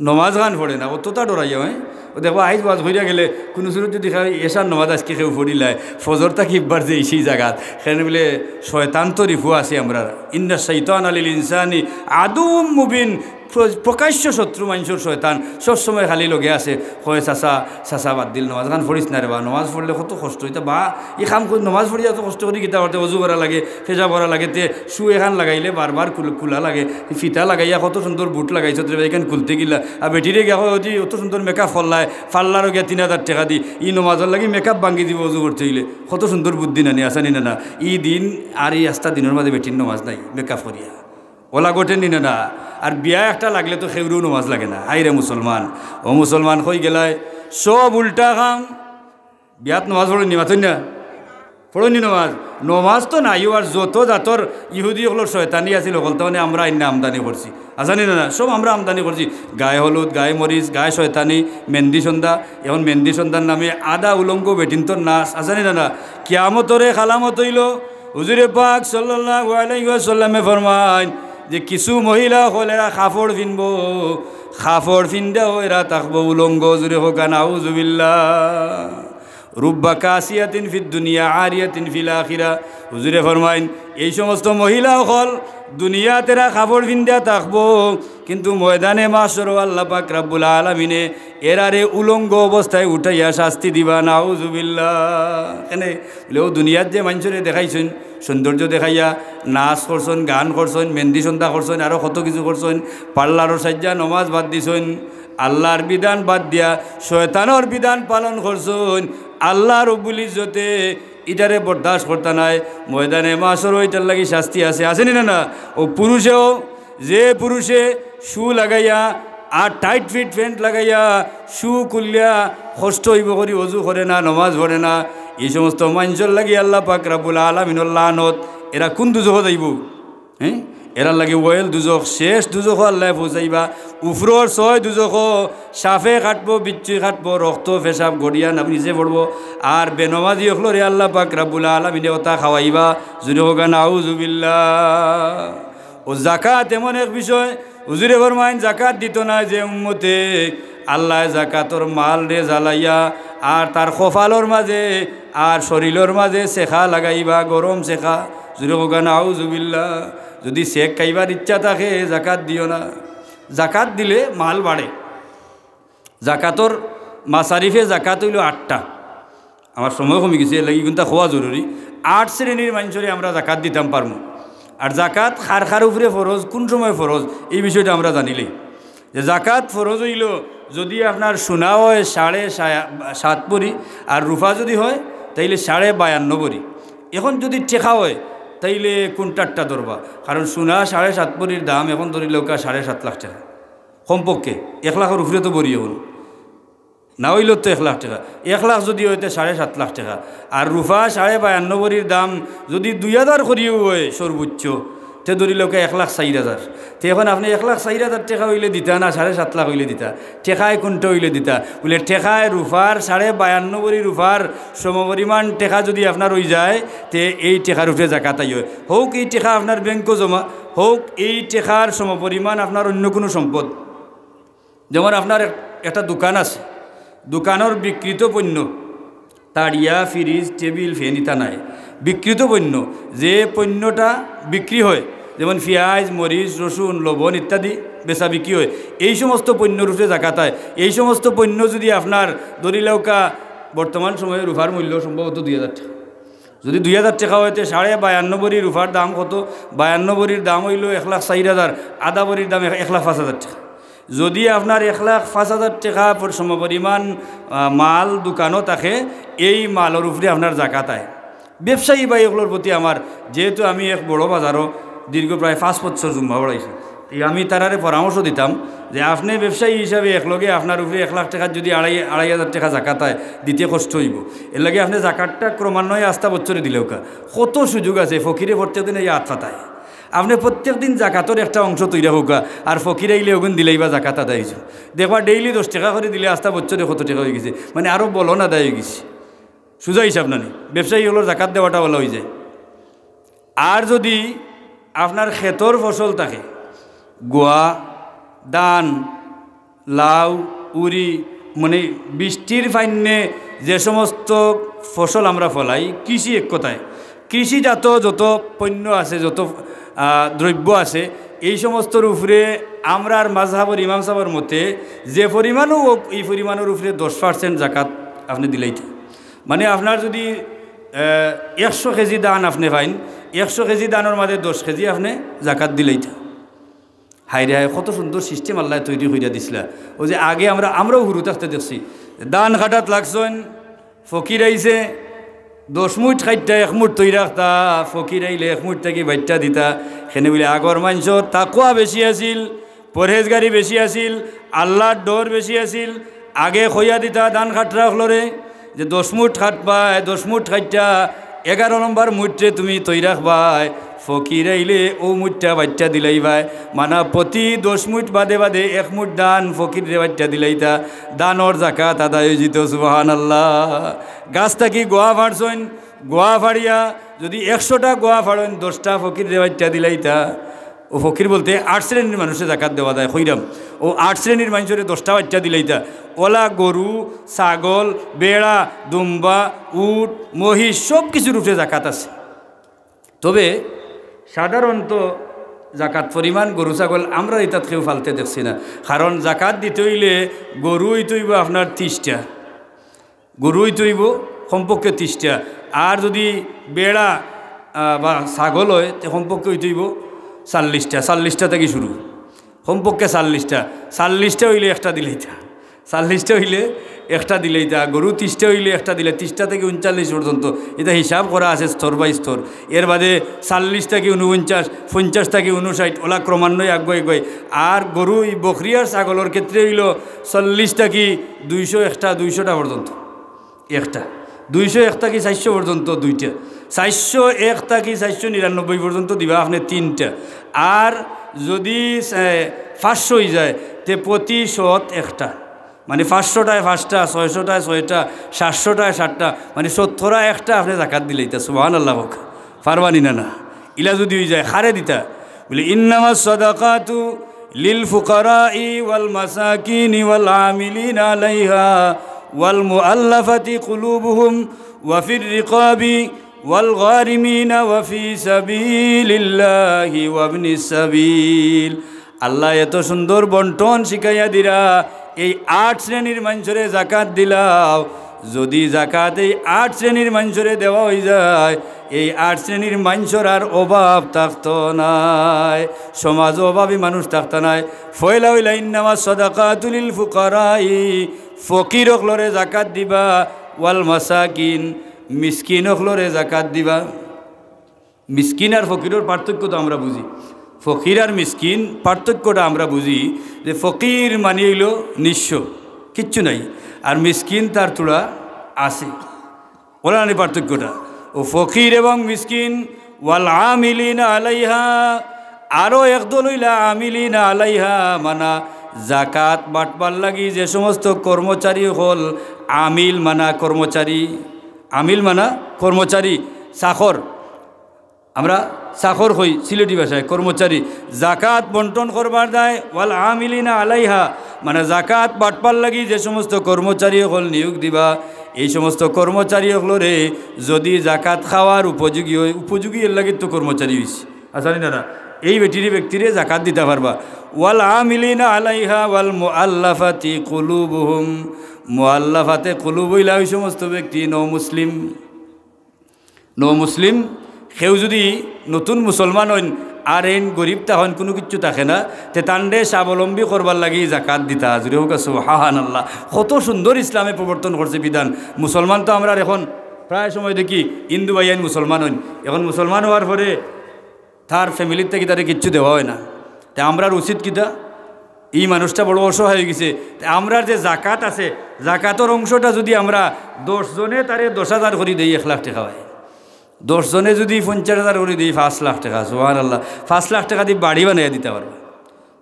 নমাজ খান পড়ে না, অতটা ডরাইয়া, হ্যাঁ? ও দেখবা, আইজ ওয়াজ করিয়া গেলে, কুনু সুরত যুদি খালি এশার নমাজ আজকে কেউ পড়িলায়, ফজর থাকি ইবার যে ইসি জাগাত, কেনে বলে, শয়তান তো রিফু আছে আমরার। ইন্না শাইতানা লিল ইনসানি আদুউম মুবিন, প্র-, প্রকাশ্য শত্রু মানষর শয়তান, সবসময় খালি লগে আছে, কয়, "চাচা, চাচা, বাদ দিল, নমাজ খান পড়িস না রে বা, নমাজ পড়লে কত কষ্ট অইতা বা, ই কাম করি, নমাজ পড়িয়া অত কষ্ট করি কিতা করতে, অজু করা লাগে, পেশাব করা লাগে, তে শু এখান লাগাইলে বারবার খুল-, খুলা লাগে, ফিতা লাগাইয়া কত সুন্দর বুট লাগাইছত রে বা, এখান খুলতে গিলা, আর বেটিরে গিয়া কয়, 'অজি, অত সুন্দর মেকআপ করলায়, পার্লারো গিয়া তিন হাজার টেকা দি, ই নমাজর লাগি মেকআপ ভাঙ্গি দিব অজু করতে অইলে, কত সুন্দর বুদ্ধি নানি, আছে নি না না?'" ই দিন আর ই আস্তা দিনর মাঝে বেটির নমাজ নাই, মেকআপ করিয়া। ওলা ঘটে নি না না? আর বিয়া একটা লাগলে তো কেউরউ নমাজ লাগে না। হায় রে মুসলমান, ও মুসলমান, কই গেলায়? সব উল্টা কাম। বিয়াত নমাজ পড়ইন নি, মাতইন না? পড়ইন নি নমাজ? নমাজ তো নাই, আর যত জাতর ইহুদি অকলর শয়তানি আছিল, অকল তো মানে আমরা আইন্না আমদানি করছি। আছে নি না না? সব আমরা আমদানি করছি। গায়ে হলুদ, গায়ে মরিচ, গায়ে শয়তানি, মেহেন্দি সন্ধ্যা। এখন মেহেন্দি সন্ধ্যার নামে আধা উলঙ্গ বেটিন্তর নাচ। আছে নি না না? কিয়ামতর এক আলামত অইলো, হুজুরে পাক সাল্লাল্লাহু আলাইহি ওয়াসাল্লামে ফরমাইন যে কিছু মহিলা অকল এরা কাপড় ফিনবো, কাপড় ফিন্দাও এরা থাকবো উলঙ্গ, জুরে কউক্কা নাউজুবিল্লাহ। রুব্বা কাসিয়াতিন ফিদ দুনিয়া আরিয়াতিন ফিল আখিরা। হুজুরে ফরমাইন, এই সমস্ত মহিলা অকল দুনিয়াত এরা কাপড় ফিন্দা থাকবো, কিন্তু ময়দানে মাশরো আল্লাহ পাক রাব্বুল আলামিনে এরারে উলঙ্গ অবস্থায় উঠাইয়া শাস্তি দিবা, নাউজুবিল্লাহ। কেনে? বলে, ও দুনিয়াত যে মানষরে দেখাইছইন, সৌন্দর্য দেখাইয়া নাচ করছইন, গান করছইন, মেহেন্দি সন্ধ্যা করছইন, আরো কত কিছু করছইন, পার্লারো সাইজ্জা নমাজ বাদ দিছইন, আল্লাহর বিধান বাদ দিয়া শয়তানর বিধান পালন করছইন, আল্লাহ রব্বুল ইজ্জতে ইটারে বরদাস্ত করতা নায়। ময়দানে মাশরো ইটার লাগি শাস্তি আছে, আছে নি না না? ও পুরুষেও, যে পুরুষে শু লাগাইয়া আর টাইট ফিট প্যান্ট লাগাইয়া শু খুলিয়া কষ্ট অইবো করি অজু করে না, নমাজ পড়ে না, ই সমস্ত মানষর লাগি আল্লাহ পাক রাব্বুল আলামিনর লানত। এরা কুন দুজখো যাইবো? হ্যাঁ, এরার লাগি ওয়াইল দুজখ, শেষ দুজখো আল্লায় পৌঁছাইবা। উফরর ছয় দুজখো সাপে কাটবো, বিচ্ছুই কাটবো, রক্ত পেশাব গড়িয়া নাম নিচে পড়বো। আর বেনমাজি অকলরে আল্লাহ পাক রাব্বুল আলামিনে অতা খাওয়াইবা, জুরে কউক্কা নাউজুবিল্লাহ। ও জাকাত এমন এক বিষয়, হুজুরে ফরমাইন, জাকাত দিতো নায় যে উম্মতে, আল্লায় জাকাতর মালরে জ্বালাইয়া আর তার কপালর মাঝে আর শরীলর মাঝে শেখা লাগাইবা, গরম শেখা, জুরে কউক্কা নাউজুবিল্লাহ। যদি শেক খাইবার ইচ্ছা থাকে, জাকাত দিও না। জাকাত দিলে মাল বাড়ে। জাকাতর মাসারিফে জাকাত অইলো আটটা। আমার সময় কমি গেছে, এর লাগি কিন্তু কওয়া জরুরি। আট শ্রেণীর মানষরে আমরা জাকাত দিতাম পারমু। আর জাকাত কার কার উপরে ফরজ, কুন সময় ফরজ, এই বিষয়টা আমরা জানিলাই। যে জাকাত ফরজ অইলো, যদি আপনার সোনা হয় সাড়ে সা-, সাত ভরি, আর রুফা যদি হয়, তাইলে সাড়ে বায়ান্ন ভরি। এখন যদি টেকা হয়, তাইলে কুনটারটা ধরবা? কারণ সোনা সাড়ে সাত ভরির দাম এখন ধরিলাউক্কা সাড়ে সাত লাখ টেকা। কমপক্ষে এক লাখর উপরে তো ভরি এখন। না অইলেও তো এক লাখ টেকা। এক লাখ যদি হয়, তে সাড়ে সাত লাখ টেকা। আর রুফা সাড়ে বায়ান্ন ভরির দাম যদি দুই হাজার করিও হয় সর্বোচ্চ, তে ধরিলাউক্কা এক লাখ চাইর হাজার। তে এখন আপনে এক লাখ চাইর হাজার টেকা অইলে দিতা না সাড়ে সাত লাখ অইলে দিতা? টেকায় কুনটা অইলে দিতা? বুলে, টেকায় রুফার, সাড়ে বায়ান্ন ভরি রুফার সমপরিমাণ টেকা যদি আপনার অইযায়, তে এই টেকার উপরে জাকাত আইয়। হউক এই টেকা আপনার ব্যাংকো জমা, হউক এই টেকার সমপরিমাণ আপনার অইন্য কুনু সম্পদ। যেমন আপনার এক-, একটা দোকান আছে, দোকানর বিক্রিত পণ্য, তাড়িয়া, ফ্রিজ, টেবিল, ফ্যান ইতা নায়, বিক্রিত পণ্য, যে পণ্যটা বিক্রি হয়, যেমন পিয়াজ, মরিচ, রসুন, লবণ ইত্যাদি বেচা বিক্রি হয়, এই সমস্ত পণ্যর উপরে জাকাত আয়। এই সমস্ত পণ্য যদি আপনার ধরিলাউক্কা বর্তমান সময়ে রুফার মূল্য সম্ভবত দুই হাজার টেকা, যদি দুই হাজার টেকা হয়, তে সাড়ে বায়ান্ন ভরি রুফার দাম কত? বায়ান্ন ভরির দাম অইলো এক লাখ চাইর হাজার, আধা ভরির দাম এক, এক লাখ পাঁচ হাজার টেকা। যদি আপনার এক লাখ পাঁচ হাজার টেকা পর-, সমপরিমাণ, আহ, মাল দোকানো থাকে, এই মালর উপরে আপনার জাকাত আয়। ব্যবসায়ী ভাই অকলর প্রতি আমার, যেহেতু আমি এক বড় বাজারো দীর্ঘ প্রায় পাঁচ বছর জুম্মা পড়াইছি, এই আমি তারারে পরামর্শ দিতাম যে আপনে ব্যবসায়ী হিসাবে একলগে আপনার উপরে এক লাখ টেকার যদি আড়াই, আড়াই হাজার টেকা জাকাত আয়, দিতে কষ্ট অইবো। এর লাগি আপনে জাকাতটা ক্রমান্বয়ে আস্তা বছরে দিলাউক্কা। কত সুযোগ আছে, ফকিরে প্রত্যেক দিন এই আত পাতায়। আপনে প্রত্যেক দিন জাকাতর একটা অংশ তৈরি কউক্কা, আর ফকির আইলে অগুন দিলাইবা, জাকাত আদায় অইছে। দেখবা ডেইলি দশ টেকা করি দিলে আস্তা বছরে কত টেকা অইগেছে, মানে আরো বলন আদায় অইগেছে। সুজা হিসাব নানি, ব্যবসায়ী অকলর জাকাত দেওয়াটা অলা অইযায়। আর যদি আপনার খেতর ফসল থাকে, গুয়া, ধান, লাউ, উরি, মানে বৃষ্টির পাইন্নে যে সমস্ত ফসল আমরা ফলাই, কৃষি এক কথায়, কৃষিজাত যত পণ্য আছে, যত, আহ, দ্রব্য আছে, এই সমস্তর উপরে আমরার মাযহাবর ইমাম সাবর মতে যে পরিমাণও অউক, ই পরিমাণর উপরে দশ পার্সেন্ট জাকাত আপনে দিলাইতা। মানে আপনার যুদি, আহ, একশো কেজি ধান আপনে পাইন, একশো কেজি ধানর মাঝে দশ কেজি আপনে জাকাত দিলাইতা। হায় রে হায়, কত সুন্দর সিস্টেম আল্লায় তৈরি করিয়া দিছলা। অউ যে আগে আমরা, আমরাও হুরু থাকতে দেখছি, ধান কাটাত লাগছইন, ফকির আইছে, দশ মুইট কাটিয়া এক মুইট থই রাখতা, ফকির আইলে এক মুইট থাকি বাইট্টা দিতা। কেনে বুলে আগর মানষর তাকওয়া বেশি আছিল, পরহেজগারি বেশি আছিল, আল্লার ডর বেশি আছিল। আগে কইয়া দিতা ধান কাটরা অকলরে যে দশ মুইট কাটবায়, দশ মুইট কাটিয়া এগারো নম্বর মুইটরে তুমি থই রাখবায়, ফকির আইলে অউ মুইটটা বাইট্টা দিলাইবায়। মানা প্রতি দশ মুইট বাদে বাদে এক মুইট ধান ফকিররে বাইট্টা দিলাইতা। ধানর জাকাত আদায় অইযিতো, সুবহানাল্লাহ। গাছ থাকি গুয়া ফাড়ছইন, গুয়া ফাড়িয়া যুদি একশোটা গুয়া ফাড়ইন, দশটা ফকিররে বাইট্টা দিলাইতা। অউ ফকির বলতে আট শ্রেণীর মানষরে জাকাত দেওয়া যায়, কইরাম। অউ আট শ্রেণীর মানষরে দশটা বাইট্টা দিলাইতা। অলা গরু, ছাগল, বেড়া, দুম্বা, উট, মহিষ সব কিছুর উপরে জাকাত আছে। তবে সাধারণত জাকাত পরিমাণ গরু ছাগল আমরা ইতাত কেউ ফালতে দেখছি না। কারণ জাকাত দিতে অইলে গরু অইতে অইবো আপনার তিশটা, গরু অইতে অইবো কমপক্ষে তিশটা। আর যুদি বেড়া, আহ, বা ছাগল অয়, তে কমপক্ষে অইতে অইবো চাল্লিশটা, চাল্লিশটা থাকি শুরু, কমপক্ষে চাল্লিশটা। চাল্লিশটা অইলে একটা দিলাইতা, চাল্লিশটা অইলে একটা দিলাইতা। গরু তিশটা অইলে একটা দিলে, তিশটা থাকি ঊনচল্লিশ পর্যন্ত। ইতা হিসাব করা আছে স্তর by স্তর। এর বাদে চাল্লিশ থাকি ঊনপঞ্চাশ, পঞ্চাশ থাকি ঊনষাট, অলা ক্রমান্বয়ে আগুয়াই আগুয়াই। আর গরু, ই বকরি আর ছাগলর ক্ষেত্রে অইলো চল্লিশ থাকি দুইশো একটা, দুইশোটা পর্যন্ত একটা, দুইশো এক থাকি চাইরশো পর্যন্ত দুইটা, চাইরশো এক থাকি চাইরশো নিরানব্বই পর্যন্ত দিবা আপনে তিনটা, আর যুদি, এ, পাঁচশো অইযায়, তে প্রতি শত একটা, মানে পাঁচশোটায় পাঁচটা, ছয়শোটায় ছয়টা, সাতশোটায় সাতটা, মানে শতকরা একটা আপনে জাকাত দিলাইতা। সুবহানাল্লাহ কউক্কা। পারবা নি না? না, ইলা যুদি অইযায়, কারে দিতা? বুলে, "إنما الصدقات للفقراء والمساكين والعاملين عليها والمؤلفة قلوبهم وفي الرقاب والغارمين وفي سبيل الله وابن السبيل।" আল্লায় এত সুন্দর বন্টন শিখাইয়া দিরা, এই আট শ্রেণীর মানষরে জাকাত দিলাও। যুদি জাকাত এই আট শ্রেণীর মানষরে দেওয়া অইযায়, এই আট শ্রেণীর মানষর আর অভাব থাকতো নায়, সমাজো অভাবী মানুষ থাকতা নায়। পয়লা অইলা, "إنما الصدقات للفقراء", ফকির অকলরে জাকাত দিবা, "والمساكين", মিসকিন অকলরে জাকাত দিবা। মিসকিন আর ফকিরর পার্থক্য তো আমরা বুঝি, ফকির আর মিসকিন পার্থক্যটা আমরা বুঝি যে ফকির মানি অইলো নিঃস্ব, কিচ্ছু নাই, আর মিসকিন তার থুড়া আছে। অলা নানি পার্থক্যটা? অউ ফকির এবং মিসকিন। "والعاملين عليها", আরো একদল অইলা "عاملين عليها", মানা জাকাত বাটবার লাগি যে সমস্ত কর্মচারী অকল, আমিল মানা কর্মচারী, আমিল মানা কর্মচারী, চাকর, আমরা চাকর কই সিলেটি ভাষায়, কর্মচারী। জাকাত বন্টন করবার দায়, "والعاملين عليها", মানে জাকাত বাটবার লাগি যে সমস্ত কর্মচারী অকল নিয়োগ দিবা, এই সমস্ত কর্মচারী অকলরে যুদি জাকাত খাওয়ার উপযোগী অয়, উপযোগী এর লাগি তো কর্মচারী অইছে, আছে নি না? না, এই বেটিরে ব্যক্তিরে জাকাত দিতা পারবা। "والعاملين عليها والمؤلفة قلوبهم", মুআল্লাফাতে কুলুব অইলা ওই সমস্ত ব্যক্তি, নও মুসলিম, নও মুসলিম, কেউ যুদি নতুন মুসলমান অইন আর এইন গরিব থাকইন, কুনু কিচ্ছু থাকে না, তে তানরে স্বাবলম্বী করবার লাগি জাকাত দিতা। জুরে কউক্কা সুবহানাল্লাহ। কত সুন্দর ইসলামে প্রবর্তন করছে বিধান। মুসলমান তো আমরার এখন প্রায় সময় দেখি হিন্দু ভাইয়াইন মুসলমান অইন, এখন মুসলমান অওয়ার পরে তার ফ্যামিলির থাকি তারে কিচ্ছু দেওয়া অয় না। তে আমরার উচিত কিতা? ই মানুষটা বড় অসহায় অইগেছে। তে আমরার যে জাকাত আছে, জাকাতর অংশটা যুদি আমরা দশ জনে তারে দশ হাজার করি দেই, এক লাখ টেকা অয়। দশ জনে যুদি পঞ্চাশ হাজার করি দেই, পাঁচ লাখ টেকা, সুবহানাল্লাহ, পাঁচ লাখ টেকা দি বাড়ি বানাইয়া দিতা পারবা।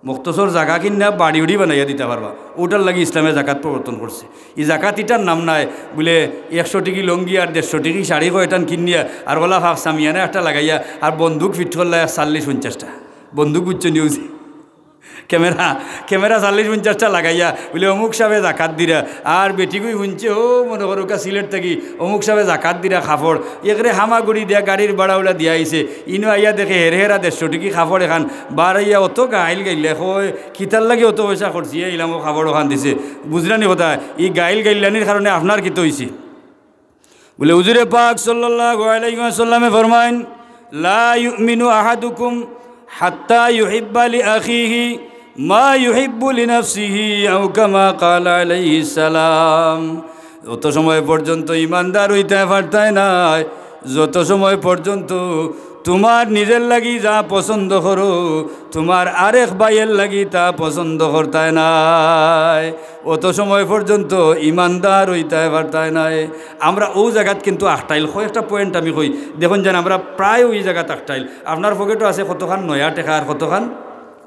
মখতসর জাগা কিনিয়া বাড়ি উড়ি বানাইয়া দিতা পারবা। অটার লাগি ইসলামে জাকাত প্রবর্তন করছে। ই জাকাত ইটার নাম নায়, বুলে একশো টেকি লুঙ্গি আর দেড়শো টেকি শাড়ি কয়টান কিনিয়া আর অলা ফাফসা মিয়ানা একটা লাগাইয়া আর বন্দুক fit করলা এক চল্লিশ পঞ্চাশটা। বন্দুক বুঝছো নি অউ যে? ক্যামেরা, ক্যামেরা চল্লিশ পঞ্চাশটা লাগাইয়া বুলে, "অমুক সাবে জাকাত দিরা।" আর বেটিগুই হুনছে, ও মনো করউক্কা সিলেট থাকি, "অমুক সাবে জাকাত দিরা কাপড়।" একরে হামাগুড়ি দিয়া গাড়ির ভাড়া উলা দিয়া আইছে। ইনো আইয়া দেখে হেরহেরা দেড়শো টেকি কাপড় এখান। বারাইয়া অত গাইল গাইলে কয়, "কিতার লাগি অত পয়সা খরচিয়া আইলাম, অউ কাপড় অখান দিছে।" বুঝরানি কথা, ই গাইল গাইল্লানির কারণে আপনার কিতা অইছে? বুলে, হুজুরে পাক সাল্লাল্লাহু আলাইহি ওয়াসাল্লামে ফরমাইন, "লা ইউমিনু আহাদুকুম হাত্তা ইউহিব্বা লিআখিহি মা ইউহিব্বু লিনাফসিহি, আও কামা ক্বালা আলাইহিস সালাম।" অত সময় পর্যন্ত ইমানদার অইতায় পারতায় নায়, যত সময় পর্যন্ত তুমার নিজর লাগি যা পছন্দ করো, তুমার আরেক ভাইর লাগি তা পছন্দ করতায় নায়, অত সময় পর্যন্ত ইমানদার অইতায় পারতায় নায়। আমরা অউ জাগাত কিন্তু আখটাইল। কয়েকটা point আমি কই, দেখইন যেন আমরা প্রায় অউ জাগাত আখটাইল। আপনার পকেটো আছে কতখান নয়া টেকা আর কতখান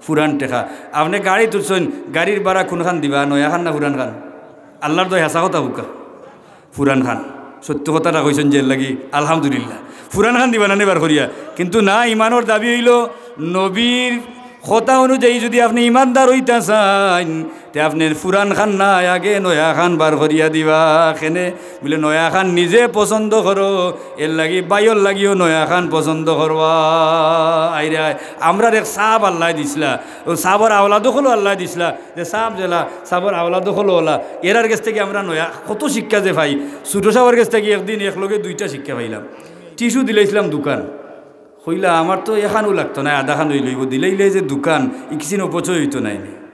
পুরান টেকা। আপনে গাড়িত উঠছইন, গাড়ির ভাড়া কুনখান দিবা, নয়াখান না পুরানখান? আল্লার দোয়াই হাছা কথা কউক্কা। পুরানখান। সত্য কথাটা কইছইন যে এরলাগি, আলহামদুলিল্লাহ। পুরানখান দিবা না নি বার করিয়া? কিন্তু না, ইমানর দাবি অইলো, নবীর কথা অনুযায়ী যুদি আপনে ইমানদার অইতা চাইন, তে আপনে পুরানখান নায়, আগে নয়াখান বার করিয়া দিবা। কেনে? বুলে, নয়াখান নিজে পছন্দ করো, এরলাগি ভাইর লাগিও নয়াখান পছন্দ করবা। আইরে আয়, আমরার এক সাব আল্লায় দিছলা, অউ সাবর আওলাদ অকলও আল্লায় দিছলা, যে সাব যেলা, সাবর আওলাদ অকলও অলা, এরার গেছ থাকি আমরা নয়া কত শিক্ষা যে পাই। ছুটো সাবর গেছ থাকি একদিন একলগে দুইটা শিক্ষা পাইলাম। টিস্যু দিলাইছলাম দুখান, কইলা, "আমার তো এখানও লাগতো নায়, আধাখান অইলেউ অইবো।" দিলাইলে যে দুখান, ই কিছিন অপচয় অইতো নায় নি?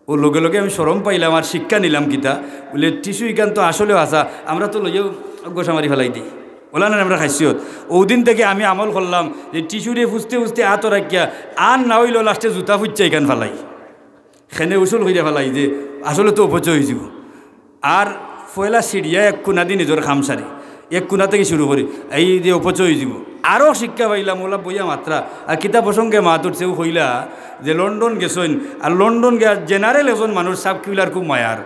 অউ লগে লগে আমি শরম পাইলাম আর শিক্ষা নিলাম কিতা, বুলে, "টিস্যু ইখান তো আসলেও হাছা, আমরা তো লইয়াউ গোসা মারি ফালাই দেই, অলা নায় নি আমরার খাইসিয়ত।" অউদিন থাকি আমি আমল করলাম যে টিস্যুরে ফুছতে ফুছতে আতো রাখিয়া, আর না অইলেও লাস্টে জুতা ফুচ্চা ইখান ফালাই। কেনে উসুল করিয়া ফালাই যে আসলে তো অপচয় অইযিবো। আর পয়লা ছিড়িয়া এক কুনাদি নিজর কাম সারি, এক কুনা থাকি শুরু করি, এই যে অপচয় অইযিবো। আরও শিক্ষা পাইলাম, অলা বইয়া মাতরা। আর কিতা প্রসঙ্গে মাত উঠছে, অউ কইলা যে লন্ডন গেছইন, আর লন্ডন গিয়া জেনারেল একজন মানুষ সাব কিবলার খুব মায়ার।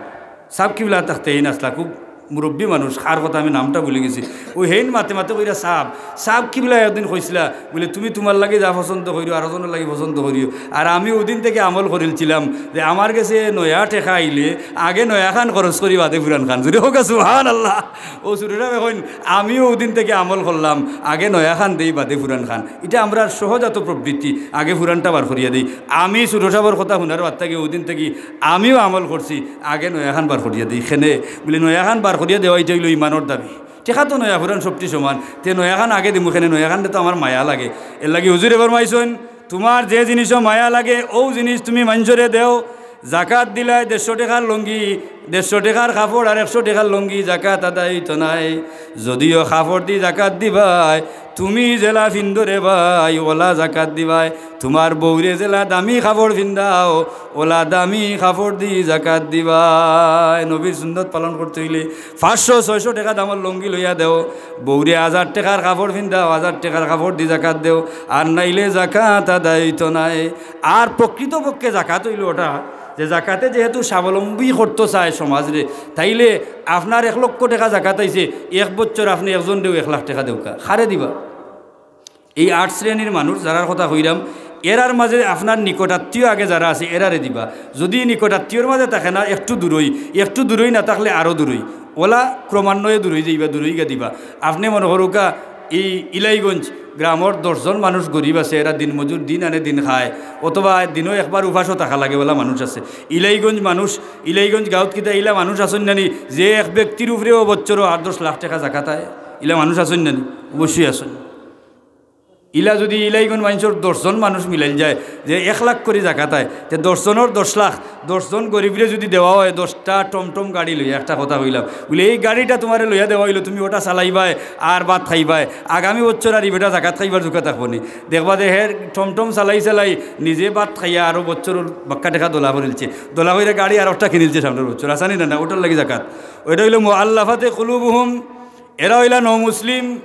সাব কিবলা থাকতে এইন আছলা, খুব মুরব্বি মানুষ, কার কথা আমি নামটা ভুলি গেছি। অউ হেইন মাতে মাতে কইরা সাব, সাব কিবলায় একদিন কইছলা, বুলে, "তুমি তুমার লাগি যা পছন্দ করিও, আরকজনর লাগি পছন্দ করিও।" আর আমি অউদিন থাকি আমল করিলছিলাম যে আমার গেছে নয়া টেকা আইলে আগে নয়াখান খরচ করি, বাদে পুরানখান। জুরে কউক্কা সুবহানাল্লাহ। অউ ছুটো সাবে কইন, আমিও অউদিন থাকি আমল করলাম, আগে নয়াখান দেই, বাদে পুরানখান। ইটা আমরার সহজাত প্রবৃত্তি, আগে পুরানটা বার করিয়া দেই। আমি ছুটো সাবর কথা হুনার বাদ থাকি অউদিন থাকি আমিও আমল করছি, আগে নয়াখান বার করিয়া দেই। কেনে? বুলে, নয়াখান বার করিয়া দেওয়া ইটা অইলো ইমানর দাবি। টেকা তো নয়া পুরান সবটি সমান, তে নয়াখান আগে দিমু কেনে? নয়াখানরে তো আমার মায়া লাগে। এরলাগি হুজুরে ফরমাইছইন, তুমার যে জিনিসো মায়া লাগে, অউ জিনিস তুমি মানষরে দেও। জাকাত দিলায় দেড়শো টেকার লুঙ্গি, দেড়শো টেকার কাপড় আর একশো টেকার লুঙ্গি, জাকাত আদায় অইতো নায়। যুদিও কাপড় দি জাকাত দিবায়, তুমি যেলা ফিন্দো রে ভাই, অলা জাকাত দিবায়। তুমার বউরে যেলা দামি কাপড় ফিন্দাও, অলা দামি কাপড় দি জাকাত দিবায়। নবীর সুন্নত পালন করতে অইলে পাঁচশো ছয়শো টেকা দামর লুঙ্গি লইয়া দেও, বউরে হাজার টেকার কাপড় ফিন্দাও, হাজার টেকার কাপড় দি জাকাত দেও, আর নাইলে জাকাত আদায় অইতো নায়। আর প্রকৃতপক্ষে জাকাত অইলো অটা যে জাকাতে যেহেতু স্বাবলম্বী করতো চায় সমাজরে, তাইলে আপনার এক লক্ষ টেকা জাকাত আইছে, এক বছর আপনে একজনরেউ এক লাখ টেকা দেউক্কা, কারে দিবা? এই আট শ্রেণীর মানুষ যারার কথা কইরাম, এরার মাঝে আপনার নিকটাত্মীয় আগে যারা আছে, এরারে দিবা। যুদি নিকটাত্মীয়র মাঝে থাকে না, একটু দূরই, একটু দূরই না থাকলে আরও দূরই, অলা ক্রমান্বয়ে দূরই যাইবা, দূরই গিয়া দিবা। আপনে মনো করউক্কা, এই ইলাইগঞ্জ গ্রামর দশজন মানুষ গরিব আছে, এরা দিনমজুর, দিন আনে দিন খায়, অথবা দিনো একবার উপাসও থাকা লাগে, অলা মানুষ আছে। ইলাইগঞ্জ মানুষ, ইলাইগঞ্জ গাঁওত কিতা ইলা মানুষ আছইন না নি, যে এক ব্যক্তির উপরেও বছরও আট দশ লাখ টেকা জাকাত আয়? ইলা মানুষ আছইন না নি? অবশ্যই আছইন। ইলা যুদি ইলাইগঞ্জ মানষর দশজন মানুষ মিলাইল যায় যে এক লাখ করি জাকাত আয়, তে দশজনর দশ লাখ, দশজন গরিবরে যুদি দেওয়া অয়, দশটা টমটম গাড়ি লইয়া, একটা কথা কইলাম, বুলে, "এই গাড়িটা তুমারে লইয়া দেওয়া অইলো, তুমি অটা চালাইবায় আর ভাত খাইবায়, আগামী বছর আর ই বেটা জাকাত খাইবার জুকা থাকবো নি।" দেখবা যে হে টমটম চালাই চালাই নিজে ভাত খাইয়া আরো বছরর বাক্কা টেকা দলা করিলছে, দলা করিয়া গাড়ি আরোকটা কিনিলছে সামনর বছর, আছানি না? না, অটার লাগি জাকাত। অটা অইলো মুআল্লাফাতে কুলুবুহুম, এরা অইলা নও মুসলিম,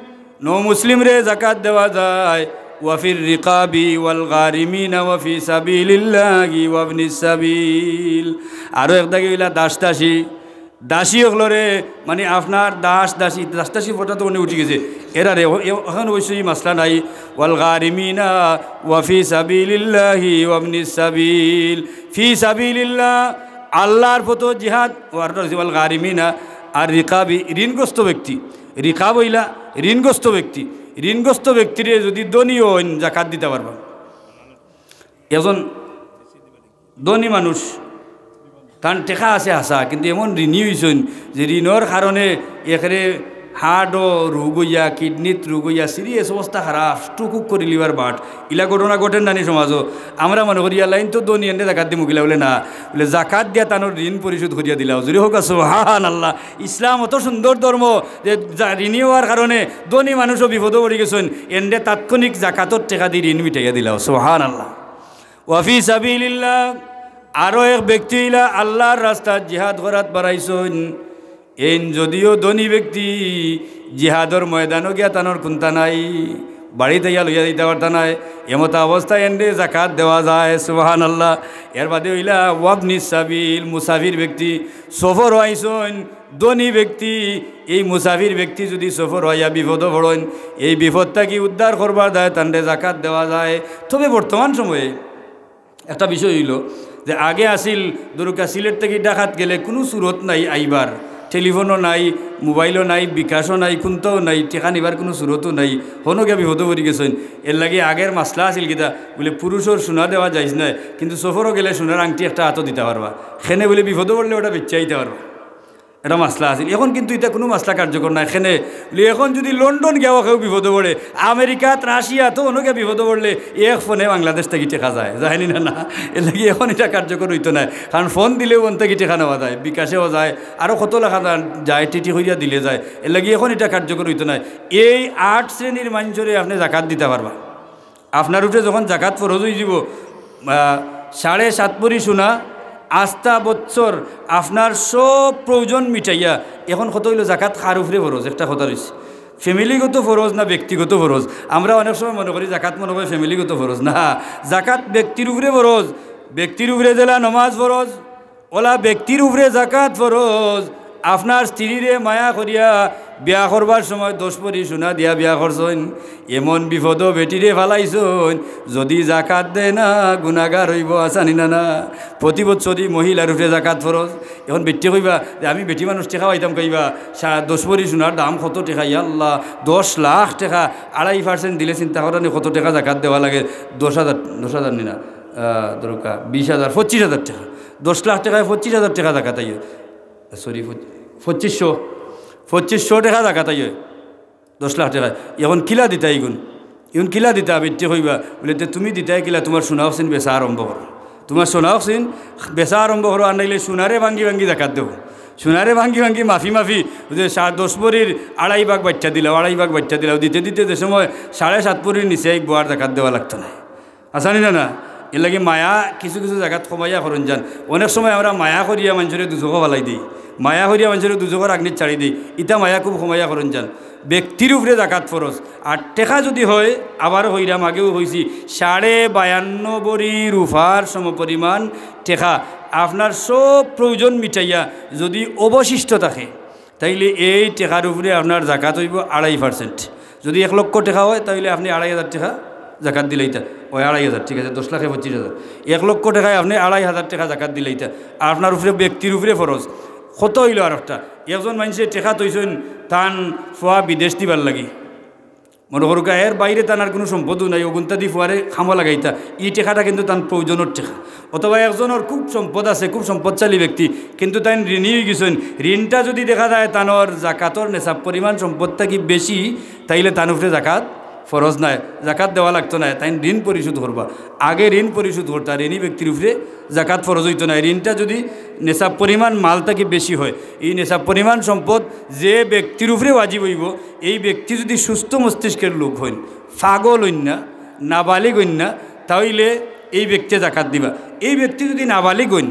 নও মুসলিমরে জাকাত দেওয়া যায়। ওয়াফির রিকাবি ওয়াল গারিমিনা ওয়াফি সাবিলিল্লাহি ওয়াবনিস সাবিল। আরো এক দাগে অইলা দাস দাসী, দাসী অকলরে, মানে আপনার দাস দাসী, দাস দাসী ফটা তো অনে উঠি গেছে, এরারে অ-, এ-, অখান অবশ্যই মাসলা নাই। ওয়াল গারিমিনা ওয়া ফি সাবিলিল্লাহি ওয়াবনিস সাবিল। ফি সাবিলিল্লাহ, আল্লাহর পথো জিহাদ, ওয়ার ওয়াল গারিমিনা, আর রিকাবি, ঋণগ্রস্ত ব্যক্তি। রিকাব অইলা ঋণগ্রস্ত ব্যক্তি। ঋণগ্রস্ত ব্যক্তিরে যুদি ধনী অইন, জাকাত দিতা পারবা। একজন ধনী মানুষ, তান টেকা আছে হাছা, কিন্তু এমন ঋণী অইছইন যে ঋণর কারণে একরে হার্টও রোগ অইয়া, কিডনিত রোগ অইয়া, সিরিয়াস অবস্থা খারাপ, স্ট্রোক করি লিভার বার্ট, ইলা ঘটনা ঘটের নানি সমাজো। আমরা মনে করি, "আল্লাহ, ইন তো ধনী, এনরে জাকাত দিমু কিলা?" বলে, "না।" বলে, "জাকাত দিয়া তানর ঋণ পরিশোধ করিয়া দিলাও।" জোরে কউক্কা সুবহানাল্লাহ। ইসলাম অত সুন্দর ধর্ম যে যা-, ঋণী অওয়ার কারণে ধনী মানুষও বিপদো পড়ি গেছইন, এনরে তাৎক্ষণিক জাকাতর টেকা দি ঋণ মিটাইয়া দিলাও। সুবহানাল্লাহ। ওয়া ফি সাবিলিল্লাহ, আরো এক ব্যক্তি অইলা আল্লাহর রাস্তাত জিহাদ করাত বারাইছইন। এইন যুদিও ধনী ব্যক্তি, জিহাদর ময়দানো গিয়া তানর কুন্তা নাই, বাড়িত আইয়া লইয়া যাইতা পারতা নায়, এমতা অবস্থায় এনরে জাকাত দেওয়া যায়। সুবহানাল্লাহ। এর বাদে অইলা ওয়াবনিস সাবিল, মুসাফির ব্যক্তি, সফরো আইছইন, ধনী ব্যক্তি, এই মুসাফির ব্যক্তি যুদি সফরো আইয়া বিপদো পড়ইন, এই বিপদ থাকি উদ্ধার করবার দায় তানরে জাকাত দেওয়া যায়। তবে বর্তমান সময়ে একটা বিষয় অইলো যে আগে আছিল, ধরউক্কা, সিলেট থাকি ঢাকাত গেলে কুনু সুরত নাই আইবার, টেলিফোনও নাই, মোবাইলও নাই, বিকাশও নাই, কুন্তাও নাই, টেকা নিবার কুনু সুরতও নাই, হনো গিয়া বিপদো পড়ি গেছইন। এরলাগি আগের মাসলা আছিল কিতা, বলে পুরুষর সোনা দেওয়া যাইজ নায়, কিন্তু সফরো গেলে সোনার আংটি একটা আতো দিতা পারবা, কেনে বলে বিপদো পড়লে ওটা বেচিয়া আইতা পারবা। এটা মাসলা আছিল। এখন কিন্তু ইটা কুনু মাসলা কার্যকর নায়। কেনে বলে, এখন যুদি লন্ডন গিয়াও কেউ বিপদো পড়ে, আমেরিকাত, রাশিয়াত, অনো গিয়া বিপদো পড়লে এক ফোনে বাংলাদেশ থাকি টেকা যায়, যায়নি না? না, এরলাগি এখন ইটা কার্যকর অইতো নায়। কারণ ফোন দিলেও অন থাকি টেকা নেওয়া যায়, বিকাশেও যায়, আরো কত লেখা যায়, যায়, টিটি করিয়া দিলে যায়। এরলাগি এখন ইটা কার্যকর অইতো নায়। এই আট শ্রেণীর মানষরে আপনে জাকাত দিতা পারবা। আপনার উপরে যখন জাকাত ফরজ অইযিবো, আহ, সাড়ে সাত ভরি সোনা, আস্তা বছর আপনার সব প্রয়োজন মিটাইয়া, এখন কথা অইলো জাকাত কার উপরে ফরজ? একটা কথা রইছে, ফ্যামিলিগত ফরজ না ব্যক্তিগত ফরজ? আমরা অনেক সময় মনে করি জাকাত মনে হয় ফ্যামিলিগত ফরজ। না, জাকাত ব্যক্তির উপরে ফরজ। ব্যক্তির উপরে যেলা নমাজ ফরজ, অলা ব্যক্তির উপরে জাকাত ফরজ। আপনার স্ত্রীরে মায়া করিয়া বিয়া করবার সময় দশ ভরি সোনা দিয়া বিয়া করছইন, এমন বিপদো বেটিরে ফালাইছইন, যুদি জাকাত দেয় না, গুনাগার অইবো, আছানি না? না, প্রতি বছরই মহিলার উপরে জাকাত ফরজ। এখন বেটি কইবা যে, "আমি বেটি মানুষ, টেকা পাইতাম কইবা, সা-, দশ ভরি সোনার দাম কত টেকা? ইয়া আল্লাহ, দশ লাখ টেকা, আড়াই percent দিলে চিন্তা করো নি কত টেকা জাকাত দেওয়া লাগে?" দশ হাজার, দশ হাজার নি না, আহ, ধরুক্কা, বিশ হাজার, পঁচিশ হাজার টেকা। দশ লাখ টেকায় পঁচিশ হাজার টেকা জাকাত আইয়ে। Sorry, পঁচ-, পঁচিশশো, পঁচিশশো টেকা জাকাত আইয়ে। দশ লাখ টেকা। এখন কিলা দিতা ইগুন? ইগুন কিলা দিতা? বেটি কইবা, বলে, "তে তুমি দিতায় কিলা? তুমার সোনা অকসিন বেচা আরম্ভ করো। তুমার সোনা অকসিন বেচা আরম্ভ করো, আর নাইলে সোনারে ভাঙ্গি ভাঙ্গি জাকাত দেও। সোনারে ভাঙ্গি ভাঙ্গি মাফি মাফি, ওই যে সা-, দশ ভরির আড়াই ভাগ বাইট্টা দিলাও, আড়াই ভাগ বাইট্টা দিলাও।" দিতে দিতে যে সময় সাড়ে সাত ভরির নিচে আইবো, আর জাকাত দেওয়া লাগতো নায়। আছানি না? না, এরলাগি মায়া কিছু কিছু জাগাত কমাইয়া করইন যান। অনেক সময় আমরা মায়া করিয়া মানষরে দুজখো ফালাই দেই, মায়া করিয়া মানষরে দুজখর আগ্নিত ছাড়ি দেই। ইতা মায়া খুব কমাইয়া করইন যান। ব্যক্তির উপরে জাকাত ফরজ। আর টেকা যুদি হয়, আবার কইরাম, আগেও কইছি, সাড়ে বায়ান্ন ভরি রুপার সমপরিমাণ টেকা আপনার সব প্রয়োজন মিটাইয়া যুদি অবশিষ্ট থাকে, তাইলে এই টেকার উপরে আপনার জাকাত অইবো আড়াই percent। যুদি এক লক্ষ টেকা হয়, তাইলে আপনে আড়াই হাজার টেকা জাকাত দিলাইতা। ওই আড়াই হাজার, ঠিক আছে, দশ লাখে পঁচিশ হাজার। এক লক্ষ টেকায় আপনে আড়াই হাজার টেকা জাকাত দিলাইতা। আর আপনার উপরে, ব্যক্তির উপরে ফরজ। কত অইলো আর একটা? একজন মানষে টেকা থইছইন তান ফুয়া বিদেশ দিবার লাগি। মনো করুক্কা, এর বাইরে তান আর কুনু সম্পদও নাই, অগুনতা দি ফুয়ারে কামো লাগাইতা। ই টেকাটা কিন্তু তান প্রয়োজনর টেকা। অথবা একজনর খুব সম্পদ আছে, খুব সম্পদশালী ব্যক্তি, কিন্তু তাইন ঋণী অইগেছইন। ঋণটা যুদি দেখা যায় তানর জাকাতর নেশাব পরিমাণ সম্পদ থাকি বেশি, তাইলে তান উপরে জাকাত ফরজ নায়, জাকাত দেওয়া লাগতো নায়, তাইন ঋণ পরিশোধ করবা। আগে ঋণ পরিশোধ করতা, ঋণী ব্যক্তির উপরে জাকাত ফরজ অইতো নায়। ঋণটা যুদি নেশাব পরিমাণ মাল থাকি বেশি হয়, এই নেশাব পরিমাণ সম্পদ যে ব্যক্তির উপরে ওয়াজিব অইবো, এই ব্যক্তি যুদি সুস্থ মস্তিষ্কের লোক হইন, পাগল হইন না, নাবালিগ হইন না, তাইলে এই ব্যক্তি জাকাত দিবা। এই ব্যক্তি যুদি নাবালিগ হইন,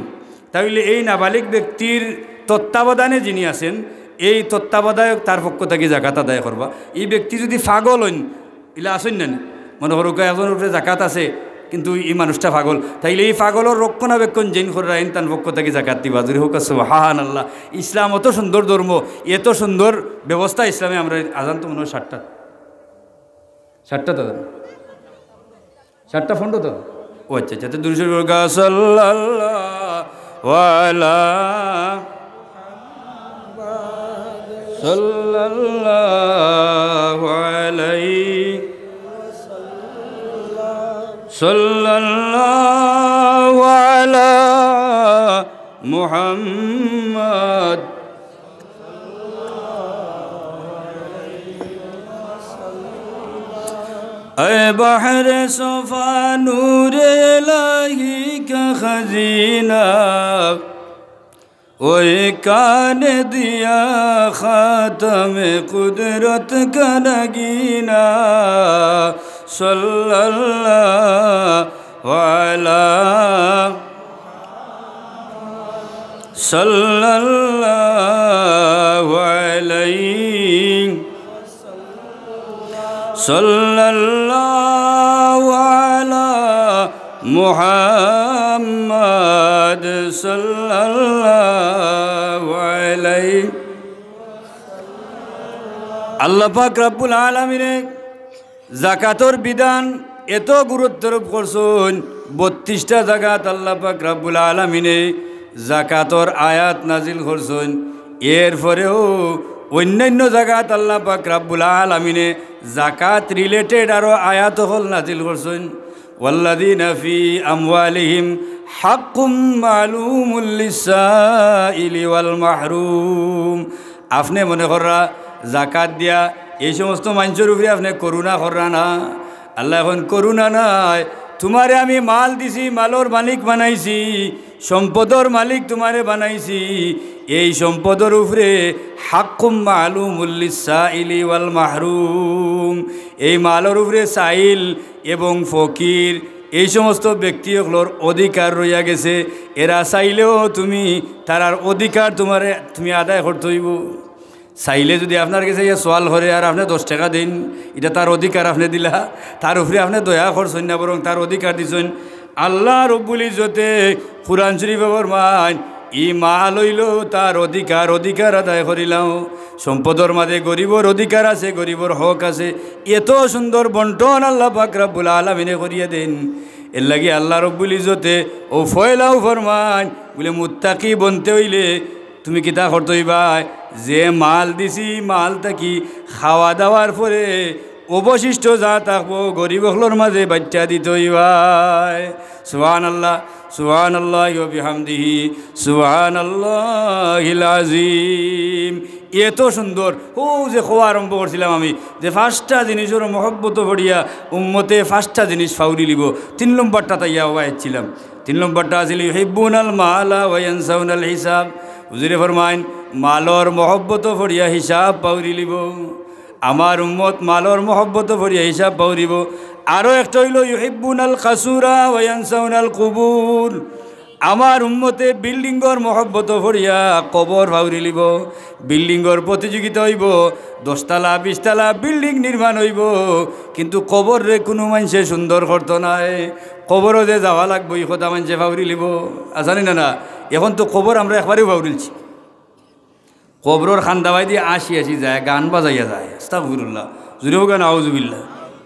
তাইলে এই নাবালিগ ব্যক্তির তত্ত্বাবধানে যিনি আছেন, এই তত্ত্বাবধায়ক তার পক্ষ থাকি জাকাত আদায় করবা। এই ব্যক্তি যুদি পাগল হইন, ইলা আছইন না নি? মনো করুক্কা, একজনর উপরে জাকাত আছে, কিন্তু এই মানুষটা পাগল, তাইলে এই পাগলর রক্ষণাবেক্ষণ যেইন কররা, এইন তান পক্ষ থাকি জাকাত দিবা। জোরে কউক্কা সুবহানাল্লাহ। ইসলাম অত সুন্দর ধর্ম, এত সুন্দর ব্যবস্থা ইসলামে। আমরা আজান তো মনে হয় সাতটা। সাতটা তো, সাতটা পনেরো তো। ও আচ্ছা, আচ্ছা, তো দুরূদ শরীফ পড়ুক্কা। সাল্লাল্লাহু আলা, সাল্লাল্লাহু আলাইহি, সাল্লাল্লাহু আলা মুহাম্মদ। اے بحر صفا نور الہی کا خزینہ، اوہ کان دیا خاتم قدرت کا نگینہ۔ صلی اللہ علی، صلی اللہ علیہ، صلی اللہ علی محمد، صلی اللہ علیہ۔ আল্লাহ পাক রব্বুল আলামিনে জাকাতর বিধান এত গুরুত্ব আরোপ করছইন, বত্রিশটা জাগাত আল্লাহ পাক রাব্বুল আলামিনে জাকাতর আয়াত নাজিল করছইন। এরপরেও অন্যান্য জাগাত আল্লাহ পাক রাব্বুল আলামিনে জাকাত রিলেটেড আরো আয়াত অকল নাজিল করছইন। والذين في أموالهم حق معلوم للسائل والمحروم। আপনে মনে কররা জাকাত দিয়া এই সমস্ত মানষর উপরে আপনে করুণা কররা না। আল্লায় কইন, করুণা নায়, তুমারে আমি মাল দিছি, মালর মালিক বানাইছি, সম্পদর মালিক তুমারে বানাইছি। এই সম্পদর উপরে হাক্কুম মালুমুল লিসাইলি ওয়াল মাহরুম, এই মালর উপরে সাইল এবং ফকির, এই সমস্ত ব্যক্তি অকলর অধিকার রইয়া গেছে। এরা চাইলেও তুমি তারার অধিকার তুমারে, তুমি আদায় করতে অইবো। চাইলে যুদি আপনার গেছে ইয়া সওয়াল করে আর আপনে দশ টেকা দেইন, ইটা তার অধিকার আপনে দিলা, তার উপরে আপনে দয়া করছইন না, বরং তার অধিকার দিছইন। আল্লাহ রব্বুল ইজ্জতে কুরআন শরীফো ফরমাইন, "ই মাল অইলো তার অধিকার, অধিকার আদায় করিলাও।" সম্পদর মাঝে গরিবর অধিকার আছে, গরিবর হক আছে। এত সুন্দর বন্টন আল্লাহ পাক রব্বুল আলামিনে করিয়া দেইন। এরলাগি আল্লাহ রব্বুল ইজ্জতে অউ পয়লাউ ফরমাইন, বুলে, মুত্তাকি বনতে অইলে তুমি কিতা করতে অইবায়? যে মাল দিছি, মাল থাকি খাওয়া দাওয়ার পরে অবশিষ্ট যা থাকবো, গরিব অকলর মাঝে বাইট্টা দিতে অইবায়। সুবহানাল্লাহ, সুবহানাল্লাহি ওয়া বিহামদিহি, সুবহানাল্লাহিল আযীম। এত সুন্দর। অউ যে কওয়া আরম্ভ করছিলাম আমি, যে পাঁচটা জিনিসর মহব্বত পড়িয়া উম্মতে পাঁচটা জিনিস পাউরিলিবো। তিন নম্বরটা তাইয়া অউ আইছিলাম। তিন নম্বরটা আছিল, ইউহিব্বুনাল মালা ওয়া ইয়ানসাউনাল হিসাব। হুজুরে ফরমাইন, মালর মহব্বত পড়িয়া হিসাব পাউরিলিবো। আমার উম্মত মালর মহব্বত পড়িয়া হিসাব পাউরিবো। আরো একটা অইলো, ইউহিব্বুনাল কাসুরা ওয়া ইয়ানসাউনাল কুবুর। আমার উম্মতে বিল্ডিংর মহব্বত পড়িয়া কবর পাউরিলিবো। বিল্ডিংর প্রতিযোগিতা অইবো, দশতলা, বিশতলা বিল্ডিং নির্মাণ অইবো, কিন্তু কবররে কুনু মানষে সুন্দর করতো নায়। কবরো যে যাওয়া লাগবো, ই কথা মানষে পাউরিলিবো। আছে নি না? না, এখন তো কবর আমরা একবারেউ পাউরিলছি। কবরর কান্দাবায়দি আসি আসি যায়, গান বাজাইয়া যায়। আস্তাগফিরুল্লাহ। জুরে কউক্কা, নাউজুবিল্লাহ।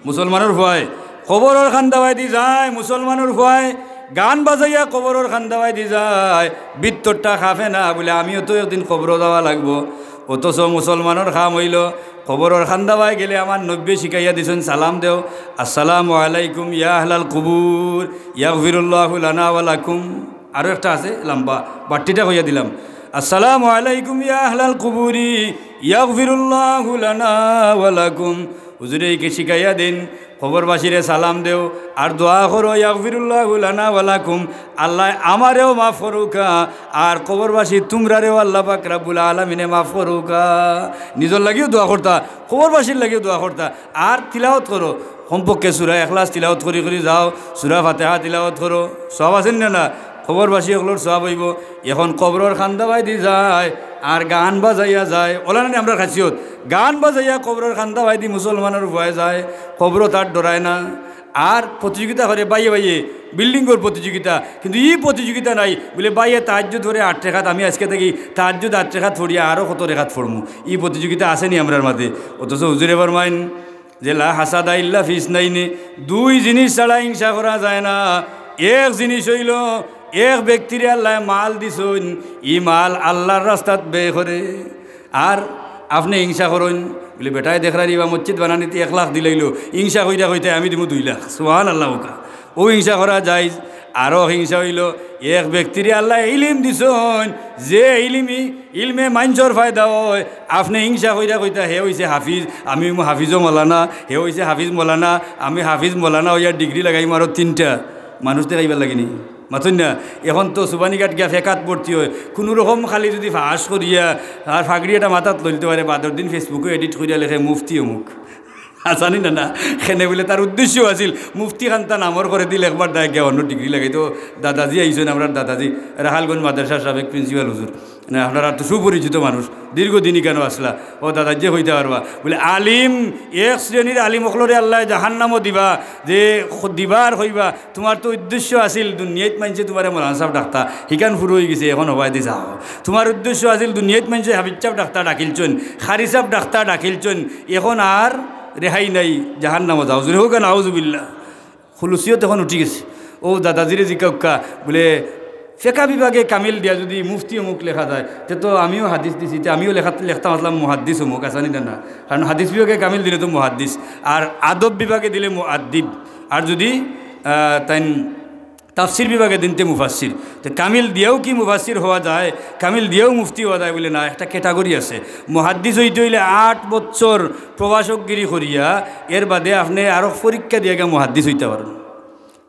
মুসলমানর পুয়ায় কবরর কান্দাবায়দি যায়, মুসলমানর পুয়ায় গান বাজাইয়া কবরর কান্দাবায়দি যায়। ভিতরটা কাঁপে না, বুলে, "আমিও তো একদিন কবরো যাওয়া লাগবো।" অথচ মুসলমানর কাম অইলো, কবরর কান্দাবায় গেলে আমার নবীয়ে শিখাইয়া দিছইন, সালাম দেও, "আসসালামু আলাইকুম ইয়া আহলাল কুবুর, ইয়াগফিরুল্লাহু লানা ওয়া লাকুম।" আরো একটা আছে লম্বা, বাট্টিটা কইয়া দিলাম, "আসসালামু আলাইকুম ইয়া আহলাল কুবুরি, ইয়াগফিরুল্লাহু লানা ওয়া লাকুম।" হুজুরে ইকে শিখাইয়া দেইন, কবরবাসীরে সালাম দেও আর দোয়া করো, "ইয়াগফিরুল্লাহু লানা ওয়া লাকুম।" আল্লায় আমারেও মাফ করউক্কা, আর কবরবাসী তুমরারেও আল্লাহ পাক রাব্বুল আলামিনে মাফ করউক্কা। নিজর লাগিও দোয়া করতা, কবরবাসীর লাগিও দোয়া করতা, আর তিলাওয়াত করো। কমপক্ষে সূরা ইখলাস তিলাওয়াত করি করি যাও, সূরা ফাতিহা তিলাওয়াত করো, সওয়াব আছে নি না? না, কবরবাসী অকলর সওয়াব অইবো। এখন কবরর কান্দাবায়দি যায় আর গান বাজাইয়া যায়, অলা নানি আমরার খাসিয়ত। গান বাজাইয়া কবরর কান্দাবায়দি মুসলমানর পুয়ায় যায়, কবরো তার ডরায় না। আর প্রতিযোগিতা করে বাইয়ে বাইয়ে, বিল্ডিংর প্রতিযোগিতা, কিন্তু ই প্রতিযোগিতা নাই। বুলে, "বাইয়ে তাহাজ্জুদ পড়ে আট রেকাত, আমি আইজকে থাকি তাহাজ্জুদ আট রেকাত পড়িয়া আরো কত রেকাত পড়মু।" ই প্রতিযোগিতা আছে নি আমরার মাঝে? অথচ হুজুরে ফরমাইন, যে লা হাসাদা ইল্লা ফিসনাইনি, দুই জিনিস ছাড়া হিংসা করা যায় না। এক জিনিস অইলো, এক ব্যক্তিরে আল্লায় মাল দিছইন, ই মাল আল্লার রাস্তাত ব্যয় করে। আর আপনে হিংসা করইন, বুলে, "বেটায় দেখরায় নি বা মসজিদ বানানিতে এক লাখ দিলাইলো, হিংসা কইরা কইতায় আমি দিমু দুই লাখ।" সুবহানাল্লাহ কউক্কা। অউ হিংসা করা জায়েজ। আরো হিংসা অইলো, এক ব্যক্তিরে আল্লায় ইলিম দিছইন, যে ইলিমি, ইলমে মানষর ফায়দা অয়, আপনে হিংসা কইরা কইতায় হে অইছে হাফিজ, আমি অইমু হাফিজো মৌলানা, হে অইছে হাফিজ মৌলানা, আমি হাফিজ মৌলানা অইয়া ডিগ্রি লাগাইমু আরো তিনটা। মানুষ দেখাইবার লাগি নি? মাতইন না, এখন তো সুবানীঘাট গিয়া ফেকাত ভর্তি অয়, কুনু রকম খালি যুদি পাশ করিয়া আর ফাগড়ি একটা মাথাত লইলতে পারে, বাদর দিন Facebook-ও edit করিয়া লেখে মুফতি অমুক। হাছা নি না? না, কেনে বুলে তার উদ্দেশ্য আছিল মুফতি খান্তা নামর করেদি লেখবার দায় গিয়া অন্য ডিগ্রি লাগাইতো। দাদাজি আইছইন, আমরার দাদাজি, রাখালগঞ্জ মাদ্রাসার সাবেক principal হুজুর, না, আপনারা তো সুপরিচিত মানুষ, দীর্ঘদিন ইকানো আছলা। অউ দাদাজিয়ে কইতা পারবা, বুলে, আলিম, এক শ্রেণীর আলিম অকলরে আল্লায় জাহান্নামো দিবা, যে খ-, দিবার কইবা, তুমার তো উদ্দেশ্য আছিল দুনিয়াত মানষে তুমারে মৌলানা সাব ডাকতা, হিখান ফুরু অইগেছে, এখন হবায়দি যাও। তুমার উদ্দেশ্য আছিল দুনিয়াত মানষে হাফিজ সাব ডাকতা ডাকিলছইন, কারি সাব ডাকতা ডাকিলছইন, এখন আর রেহাই নাই, জাহান্নামো যাও। জোরে কউক্কা, নাউজুবিল্লাহ। খুলুসিয়ত এখন উঠি গেছে। অউ দাদাজিরে জিকাউক্কা, বুলে, ফেকা বিভাগে কামিল দিয়া যুদি মুফতি অমুক লেখা যায়, তে তো আমিও হাদিস দিছি, তে আমিও লেখা, লেখতাম আছলাম মুহাদ্দিস অমুক, হাছা নি না? না, কারণ হাদিস বিভাগে কামিল দিলে তো মুহাদ্দিস, আর আদব বিভাগে দিলে মুআদ্দিব, আর যুদি, আহ, তাইন তাফসির বিভাগে দিন তে মুফাসসির। তে কামিল দিয়াও কি মুফাসসির হওয়া যায়? কামিল দিয়াও মুফতি হওয়া যায়? বুলে, না, একটা category আছে। মুহাদ্দিস অইতে অইলে আট বছর প্রভাষকগিরি করিয়া, এর বাদে আপনে আরো পরীক্ষা দিয়া গিয়া মুহাদ্দিস অইতা পারইন।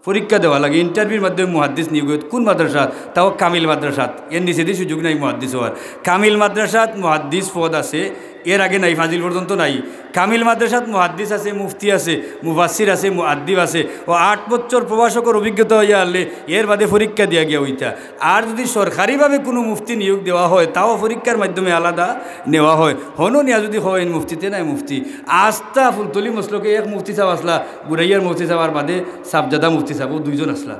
পরীক্ষা দেওয়া লাগে, interview-র মাধ্যমে মুহাদ্দিস নিয়োগ অয়। কুন মাদ্রাসাত? তাও কামিল মাদ্রাসাত। এর নিচেদি সুযোগ নাই মুহাদ্দিস হওয়ার। কামিল মাদ্রাসাত মুহাদ্দিস পদ আছে, এর আগে নাই, ফাজিল পর্যন্ত নাই। কামিল মাদ্রাসাত মুহাদ্দিস আছে, মুফতি আছে, মুফাসসির আছে, মুআদ্দিব আছে। অউ আট বছর প্রভাষকর অভিজ্ঞতা অইয়া হারলে এর বাদে পরীক্ষা দিয়া গিয়া অইতা। আর যুদি সরকারিভাবে কুনু মুফতি নিয়োগ দেওয়া হয়, তাও পরীক্ষার মাধ্যমে আলাদা নেওয়া হয়। হনো নিয়া যুদি কইন মুফতি, তে নায় মুফতি। আস্তা ফুলতলি মসলকে এক মুফতি সাব আছলা, বুড়াইয়ার মুফতি সাব, আর বাদে সাবজাদা মুফতি সাব, অউ দুইজন আছলা।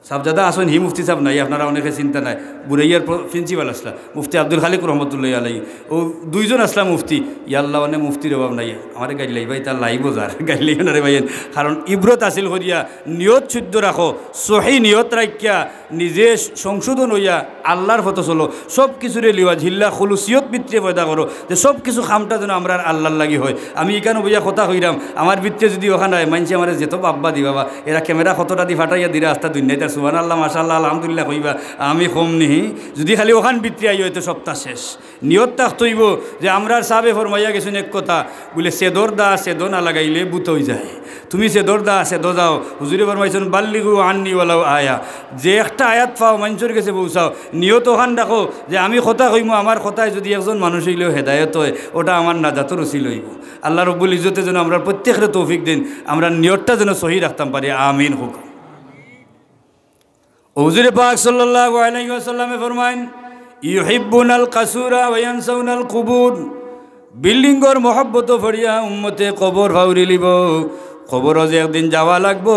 সাবজাদা আছইন, হি মুফতি সাব নাই, আপনারা অনেকে চিনতা নায়, বুড়াইয়ার প্র-, principal আছলা, মুফতি আব্দুল খালিক রহমতুল্লাহি আলাইহি। অউ দুইজন আছলা মুফতি, ইয়াল্লা, অনে মুফতির অভাব নাই। আমারে গাইল্লাইবা, ইতা live-ও যার, গাইল্লাইও না রে ভাইয়াইন। কারণ ইবরত হাসিল করিয়া নিয়ত শুদ্ধ রাখো, সহি নিয়ত রাখিয়া নিজে সংশোধন অইয়া আল্লার পথো চলো। সব কিছুরে লিওয়াজহিল্লা খুলুসিয়ত ভিতরে পয়দা করো, যে সব কিছু কামটা যেন আমরার আল্লার লাগি হয়। আমি ইখানো বইয়া কথা কইরাম, আমার ভিতরে যুদি অখান অয়, মানষে আমারে যেত বাব্বা দিবা বা, এরা camera কতটা দি ফাটাইয়া দিরা আস্তা দুনিয়া, তার সুবহানাল্লাহ, মাশাআল্লাহ, আলহামদুলিল্লাহ কইবা, আমি কম নিহি। যুদি খালি অখান ভিতরে আই অয়, তে সবটা শেষ। নিয়ত থাকতে অইবো যে আমরার সাবে ফরমাইয়া গেছইন এক কথা, বুলে, "সেদর দা সেদ না লাগাইলে বুত অই যায়।" তুমি সেদর দা সেদ যাও। হুজুরে ফরমাইছইন, "বাল্লিগু আন্নি ওয়ালাউ আয়া।" যে একটা আয়াত পাও, মানষর গেছে পৌঁছাও। নিয়ত অখান রাখো যে আমি কথা কইমু, আমার কথায় যুদি একজন মানুষ অইলেও হেদায়েত অয়, অটা আমার নাজাতর উসিলা অইবো। আল্লাহ রব্বুল ইজ্জতে যেন আমরার প্রত্যেকরে তৌফিক দেইন, আমরার নিয়তটা যেন সহি রাখতাম পারি। আমিন কউক্কা। হুজুরে পাক সাল্লাল্লাহু আলাইহি ওয়াসাল্লামে ফরমাইন, "ইউহিব্বুনাল কাসুরা ওয়া ইয়ানসাউনাল কুবুর।" বিল্ডিংর মহব্বতো পড়িয়া উম্মতে কবর ফাউরিলিবো। কবরো যে একদিন যাওয়া লাগবো,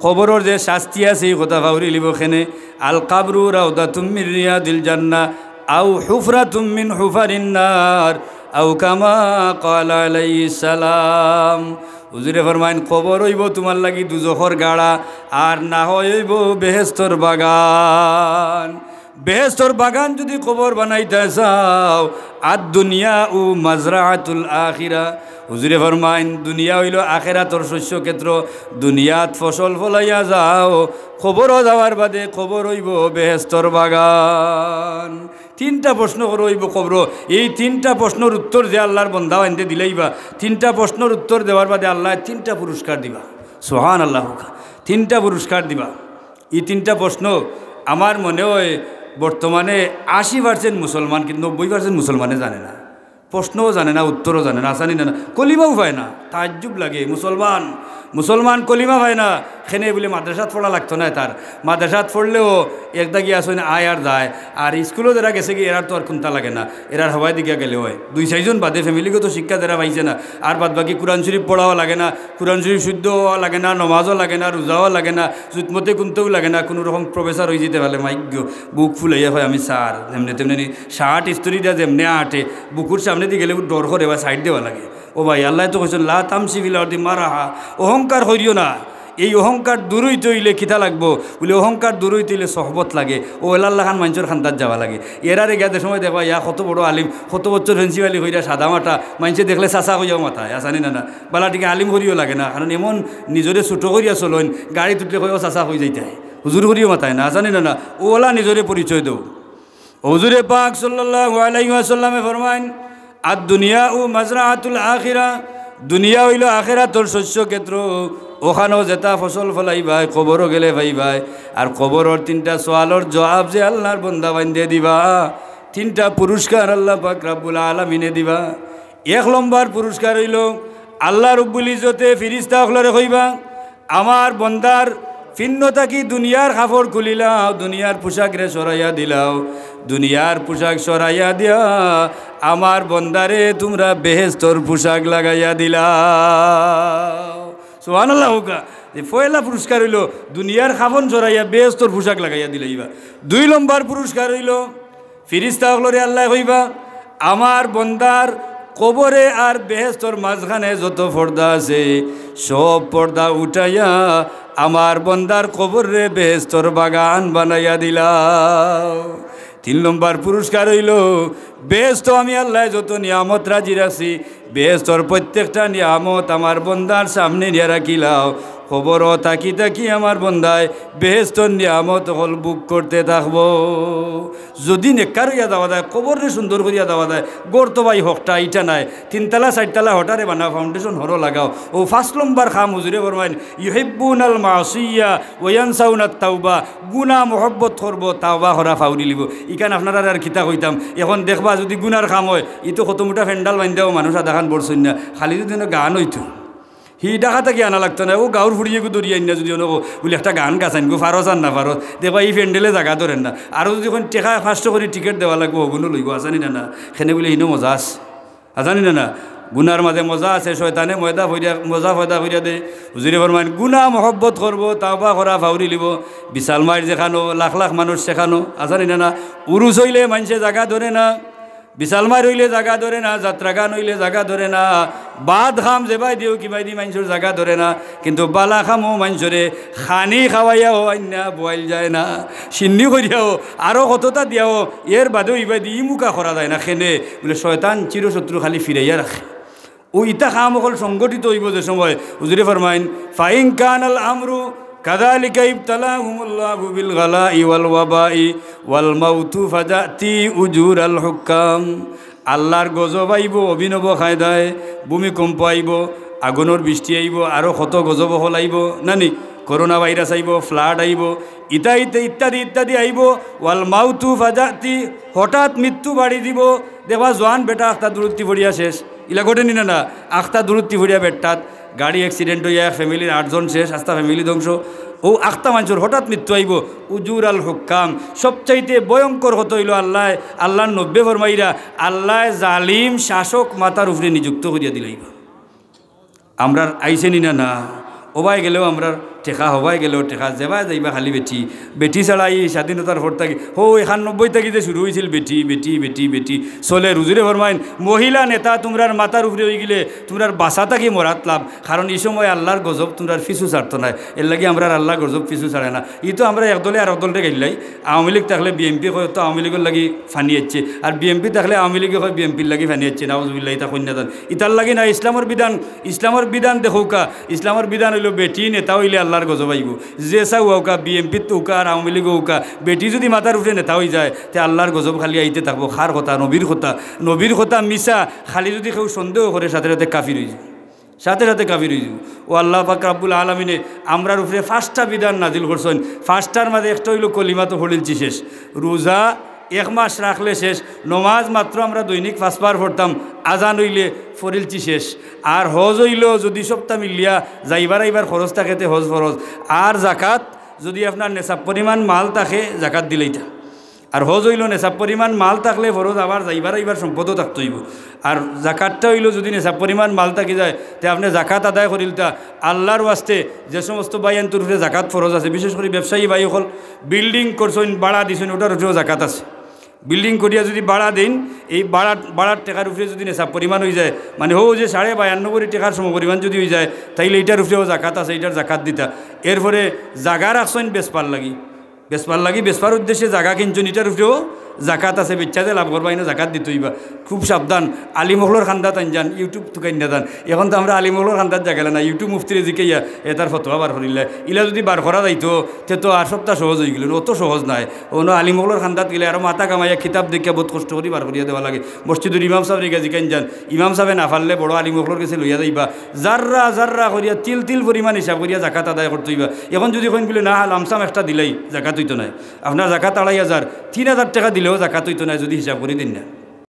কবরর যে শাস্তি আছে, ই কথা ফাউরিলিবো কেনে। "আল কাবরু রাউদাতুম মিন রিয়াদিল জান্নাহ, আও হুফরাতুম মিন হুফারিন নার, আও কামা ক্বালা আলাইহিস সালাম।" হুজুরে ফরমাইন, "কবর অইবো তুমার লাগি দুজখর গাড়া, আর না হয় অইবো বেহেস্তর বাগান।" বেহেস্তর বাগান যুদি কবর বানাইতা চাও, আদ দুনিয়া ও মাজরাআতুল আখিরা। হুজুরে ফরমাইন, দুনিয়া অইলো আখেরাতর শস্য ক্ষেত্র, দুনিয়াত ফসল ফলাইয়া যাও, কবরো যাওয়ার বাদে কবর অইবো বেহেস্তর বাগান। তিনটা প্রশ্ন করা অইবো কবরো। এই তিনটা প্রশ্নর উত্তর যে আল্লার বন্দা বান্দায় দিলাইবা, তিনটা প্রশ্নর উত্তর দেওয়ার বাদে আল্লায় তিনটা পুরস্কার দিবা। সুবহানাল্লাহ কউক্কা। তিনটা পুরস্কার দিবা। ই তিনটা প্রশ্ন আমার মনে অয় বর্তমানে আশি percent মুসলমান, কিন্তু নব্বই percent মুসলমানে জানে না। প্রশ্নও জানে না, উত্তরও জানে না, হাছা নি না? না, কলিমাও পায় না। তাজ্জুব লাগে, মুসলমান, মুসলমান কলিমা পায় না। কেনে বুলে মাদ্রাসাত পড়া লাগতো নায় তার। মাদ্রাসাত পড়লেও একদাগি আছইন আয় আর যায়। আর ইস্কুলো যেরা গেছেগি, এরার তো আর কুন্তা লাগে না, এরার হবায়দি গেলেও অয়। দুই চাইরজন বাদে ফ্যামিলিগত শিক্ষা যেরা পাইছে না, আর বাদ বাকি কুরআন শরীফ পড়াও লাগে না, কুরআন শরীফ শুদ্ধ অওয়া লাগে না, নমাজও লাগে না, রোজাও লাগে না, জুতমতে কুন্তাও লাগে না, কুনু রকম professor অইযিতে পারলে মাইগ্য বুক ফুলাইয়া কয়, "আমি স্যার।" যেমনে তেমনে নি শার্ট ইস্ত্রি দিয়া যেমনে আটে, বুকুর সামনেদি গেলে ডর করে বা সাইড দেওয়া লাগে। ও ভাই, আল্লায় তো কইছইন, "লা তামশি ফিল আরদি মারাহা", অহংকার করিও না। এই অহংকার দূর অইতে অইলে কিতা লাগবো? বুলে, অহংকার দূর অইতে অইলে সহবত লাগে, অউ এলার লাখান মানষর কান্দাত যাওয়া লাগে। এরারে গিয়া যে সময় দেখবা, ইয়া কত বড় আলিম, কত বছর ফেন্সিবালি কইরা সাদা মাটা, মানষে দেখলে চাচা কইয়াও মাতায়, আছানি না না? বালা টিকা আলিম করিও লাগে না, কারণ এমন নিজরে ছোট করিয়া চলইন, গাড়িত উঠলে কয়, "ও চাচা কই যাইতায়?" হুজুর করিও মাতায় না, আছানি না না? অউ এলা নিজরে পরিচয় দেও। হুজুরে পাক সাল্লাল্লাহু আলাইহি ওয়াসাল্লামে ফরমাইন, "আদ দুনিয়াউ মাজরাআতুল আখিরা", দুনিয়া অইলো আখেরাতর শস্য ক্ষেত্র। অখানো যেতা ফসল ফলাইবায়, কবরো গেলে পাইবায়। আর কবরর তিনটা সওয়ালর জওয়াব যে আল্লার বন্দা বান্দায় দিবা, তিনটা পুরস্কার আল্লা পাক রাব্বুল আলামিনে দিবা। এক নম্বর পুরস্কার অইলো, আল্লা রব্বুল ইজ্জতে ফিরিস্তা অকলরে কইবা, "আমার বন্দার পিন্ড থাকি দুনিয়ার কাপড় খুলিলাও, দুনিয়ার পোশাকরে সরাইয়া দিলাও, দুনিয়ার পোশাক সরাইয়া দিয়া আমার বন্দারে তুমরা বেহেস্তর পোশাক লাগাইয়া দিলাও।" সুবহানাল্লাহ কউক্কা। যে পয়লা পুরস্কার অইলো দুনিয়ার কাফন সরাইয়া বেহেস্তর পোশাক লাগাইয়া দিলাইবা। দুই নম্বর পুরস্কার অইলো ফিরিস্তা অকলরে আল্লায় কইবা, "আমার বন্দার কবরে আর বেহেস্তর মাঝখানে যত পর্দা আছে, সব পর্দা উঠাইয়া আমার বন্দার কবররে বেহেস্তর বাগান বানাইয়া দিলাও।" তিন নম্বর পুরস্কার অইলো, বেহেস্তো আমি আল্লায় যত নিয়ামত রাজি রাখছি, বেহেস্তর প্রত্যেকটা নিয়ামত আমার বন্দার সামনে নিয়া রাখিলাও। কবরো থাকি থাকি আমার বন্দায় বেহেস্তর নিয়ামত অকল ভোগ করতে থাকবো। যুদি নেককার অইয়া যাওয়া যায়, কবররে সুন্দর করিয়া যাওয়া যায়, ঘর তো ভাই হকটা ইটা নায়, তিনতলা চাইরতলা হটারে বানাও, foundation হরো লাগাও। অউ পাঁচ নম্বর কাম হুজুরে ফরমাইন, "ইউহিব্বুনাল মাসিয়া ওয়া ইয়ানসাউনাত তাওবা", গুনা মহব্বত করবো, তাওবা করা ফাউরিলিবো। ইখান আপনারারে আর কিতা কইতাম, এখন দেখবা যুদি গুনার কাম অয়, ই তো কত মুটা প্যান্ডাল বান্ধিয়াও মানুষ আধাখান বড়ছইন না, খালি যুদি অনো গান অইতো। হি ঢাকা থাকি আনা লাগতো নায়, অউ গাউর ফুড়িয়ে গু ধরিয়া আইন্না যুদি অনো বুলে একটা গান গাছাইন গু, ফারস আর না ফারস, দেখবা ই প্যান্ডেলে জাগা ধরের না। আরো যুদি কইন টেকা পাঁচশো করি টিকেট দেওয়া লাগবো, অগুনও লইবো, আছানি না না? কেনে বুলে হিনো মজা আছে, আছানি না না? গুনার মাঝে মজা আছে, শয়তানে ময়দা ফইরা, মজা পয়দা করিয়া দে। হুজুরে ফরমাইন, গুনা মহব্বত করবো, তাওবা করা ফাউরিলিবো। বিশাল মাইর যেখানো, লাখ লাখ মানুষ সেখানো, আছানি না না? উরুস অইলে মানষে জাগা ধরে না। বিশাল মাইর অইলে জাগা ধরে না, যাত্রা গান অইলে জাগা ধরে না, বাদ কাম যেবায়দি অউক কিবায়দি মানষর জাগা ধরে না, কিন্তু বালা কামো মানষরে খানি খাওয়াইয়াও আইন্না বওয়াইল যায় না, শিন্নি করিয়াও আরো কততা দিয়াও, এর বাদেও ইবায়দি ইমুকা করা যায় না। কেনে বুলে শয়তান চিরশত্রু খালি ফিরাইয়া রাখে। অউ ইতা কাম অকল সংগঠিত অইবো যে সময়, হুজুরে ফরমাইন, "ফাইন কানাল আমরু কাযালিকা ইবতালাহুমুল্লাহু বিল গালাই ওয়াল ওয়াবাই ওয়াল মাউতু ফাযাতি উজুরাল হুক্কাম।" আল্লার গজব আইবো অভিনব কায়দায়, ভূমিকম্প আইবো, আগুনর বৃষ্টি আইবো, আরো কত গজব অকল আইবো, নানি? করোনা ভাইরাস আইবো, flood আইবো, ইতা ইতা ইত্যাদি ইত্যাদি আইবো। ওয়াল মাউতু ফাযাতি, হঠাৎ মৃত্যু বাড়ি দিবো। দেখবা জোয়ান বেটা আখতা দুরুত্তি পড়িয়া শেষ, ইলা ঘটেনি না না? আখতা দুরুত্তি পড়িয়া বেটাত গাড়ি accident অইয়া এক family-র আটজন শেষ, আস্তা family ধ্বংস। অউ আখতা মানষর হঠাৎ মৃত্যু আইবো। উজুরাল হুক্কাম, সবচাইতে ভয়ঙ্কর কথা অইলো আল্লায়, আল্লার নব্বে ফরমাইরা, আল্লায় জালিম শাসক মাথার উপরে নিযুক্ত করিয়া দিলাইবা। আমরার আইছেনি না না? অবায় গেলেও আমরার টেকা, হবায় গেলেও টেকা, যেবায় যাইবা খালি বেটি। বেটি ছাড়া ই স্বাধীনতার পর থাকি, হউ একানব্বই থাকি যে শুরু অইছিল বেটি, বেটি, বেটি, বেটি। চলের, হুজুরে ফরমাইন, মহিলা নেতা তুমরার মাথার উপরে অইগেলে তুমরার বাঁচা থাকি মরাত লাভ, কারণ ই সময় আল্লার গজব তুমরার পিছু ছাড়তো নায়। এরলাগি আমরার আল্লার গজব পিছু ছাড়ে না। ই তো আমরা এক দলে আরক দলরে গাইল্লাই, আওয়ামী লীগ থাকলে বিএনপি কয় তো আওয়ামী লীগর লাগি ফানি আইচ্ছে, আর বিএনপি থাকলে আওয়ামী লীগে কয় বিএনপির লাগি ফানি আইচ্ছে। নাউজুবিল্লাহ, ইতা কইন না যান। ইতার লাগি না, ইসলামর বিধান, ইসলামর বিধান দেখউক্কা, ইসলামর বিধান অইলো বেটি নেতা অইলে আল্লার গজব আইবো। যে চাউ অউক্কা, বিএনপিত অউক্কা আর আওয়ামী লীগ অউক্কা, বেটি যুদি মাথার উপরে নেতা অইযায়, তে আল্লার গজব খালি আইতে থাকবো। কার কথা? নবীর কথা। নবীর কথা মিছা, খালি যুদি কেউ সন্দেহ করে, সাথে সাথে কাফির অইযায়। সাথে সাথে কাফির অইযিবো। অউ আল্লাহ পাক রাব্বুল আলামিনে আমরার উপরে পাঁচটা বিধান নাজিল করছইন। পাঁচটার মাঝে একটা অইলো কলিমা তো পড়িলছি শেষ, রোজা এক মাস রাখলে শেষ, নমাজ মাত্র আমরা দৈনিক পাঁচবার পড়তাম, আজান অইলে পড়িলছি শেষ। আর হজ অইলো যুদি সবটা মিলিয়া যাইবার আইবার খরচ থাকে তে হজ ফরজ। আর জাকাত যুদি আপনার নেশাব পরিমাণ মাল থাকে জাকাত দিলাইতা। আর হজ অইলো নেশাব পরিমাণ মাল থাকলে ফরজ, আবার যাইবার আইবার সম্পদও থাকতে অইবো। আর জাকাতটা অইলো যুদি নেশাব পরিমাণ মাল থাকি যায়, তে আপনে জাকাত আদায় করিলতা আল্লার ওয়াস্তে। যে সমস্ত ভাইয়াইন্তর উপরে জাকাত ফরজ আছে, বিশেষ করি ব্যবসায়ী ভাই অকল, building করছইন, ভাড়া দিছইন, ওটার উপরেও জাকাত আছে। বিল্ডিং করিয়া যুদি ভাড়া দেইন, এই ভাড়া, ভাড়ার টেকার উপরে যুদি নেশাব পরিমাণ অইযায়, মানে হউ যে সাড়ে বায়ান্ন কোটি টেকার সমপরিমাণ যুদি অইযায়, তাইলে ইটার উপরেও জাকাত আছে, ইটার জাকাত দিতা। এরপরে জাগা রাখছইন বেচবার লাগি, বেচবার লাগি, বেচবার উদ্দেশ্যে জাগা কিনছইন, ইটার উপরেও জাকাত আছে, বেচিয়া যে লাভ করবা, ইনো জাকাত দিতে অইবা। খুব সাবধান, আলিম অকলর কান্দাত আইন যান, YouTube তুকাইন না যান। এখন তো আমরা আলিম অকলর কান্দাত জাগাইলা না, YouTube মুফতিরে জিকাইয়া এটার ফতোয়া বার করিলা। ইলা যুদি বার করা যাইতো, তে তো আর সবটা সহজ অইগেলো, অত সহজ নায়। অনো আলিম অকলর কান্দাত গেলে আরো মাথা কামাইয়া কিতাব দেখিয়া বউত কষ্ট করি বার করিয়া দেওয়া লাগে। মসজিদর ইমাম সাবরে গিয়া জিকাইন যান, ইমাম সাবে না পারলে বড় আলিম অকলর গেছে লইয়া যাইবা। জাররা জাররা করিয়া তিল তিল পরিমাণ হিসাব করিয়া জাকাত আদায় করতে অইবা। এখন যুদি কইন বুলে না, লামসাম একটা দিলাই জাকাত অইতো নায়, আপনার জাকাত আড়াই হাজার, তিন হাজার টেকা দিলেও জাকাত অইতো নায় যুদি হিসাব করি দেইন না।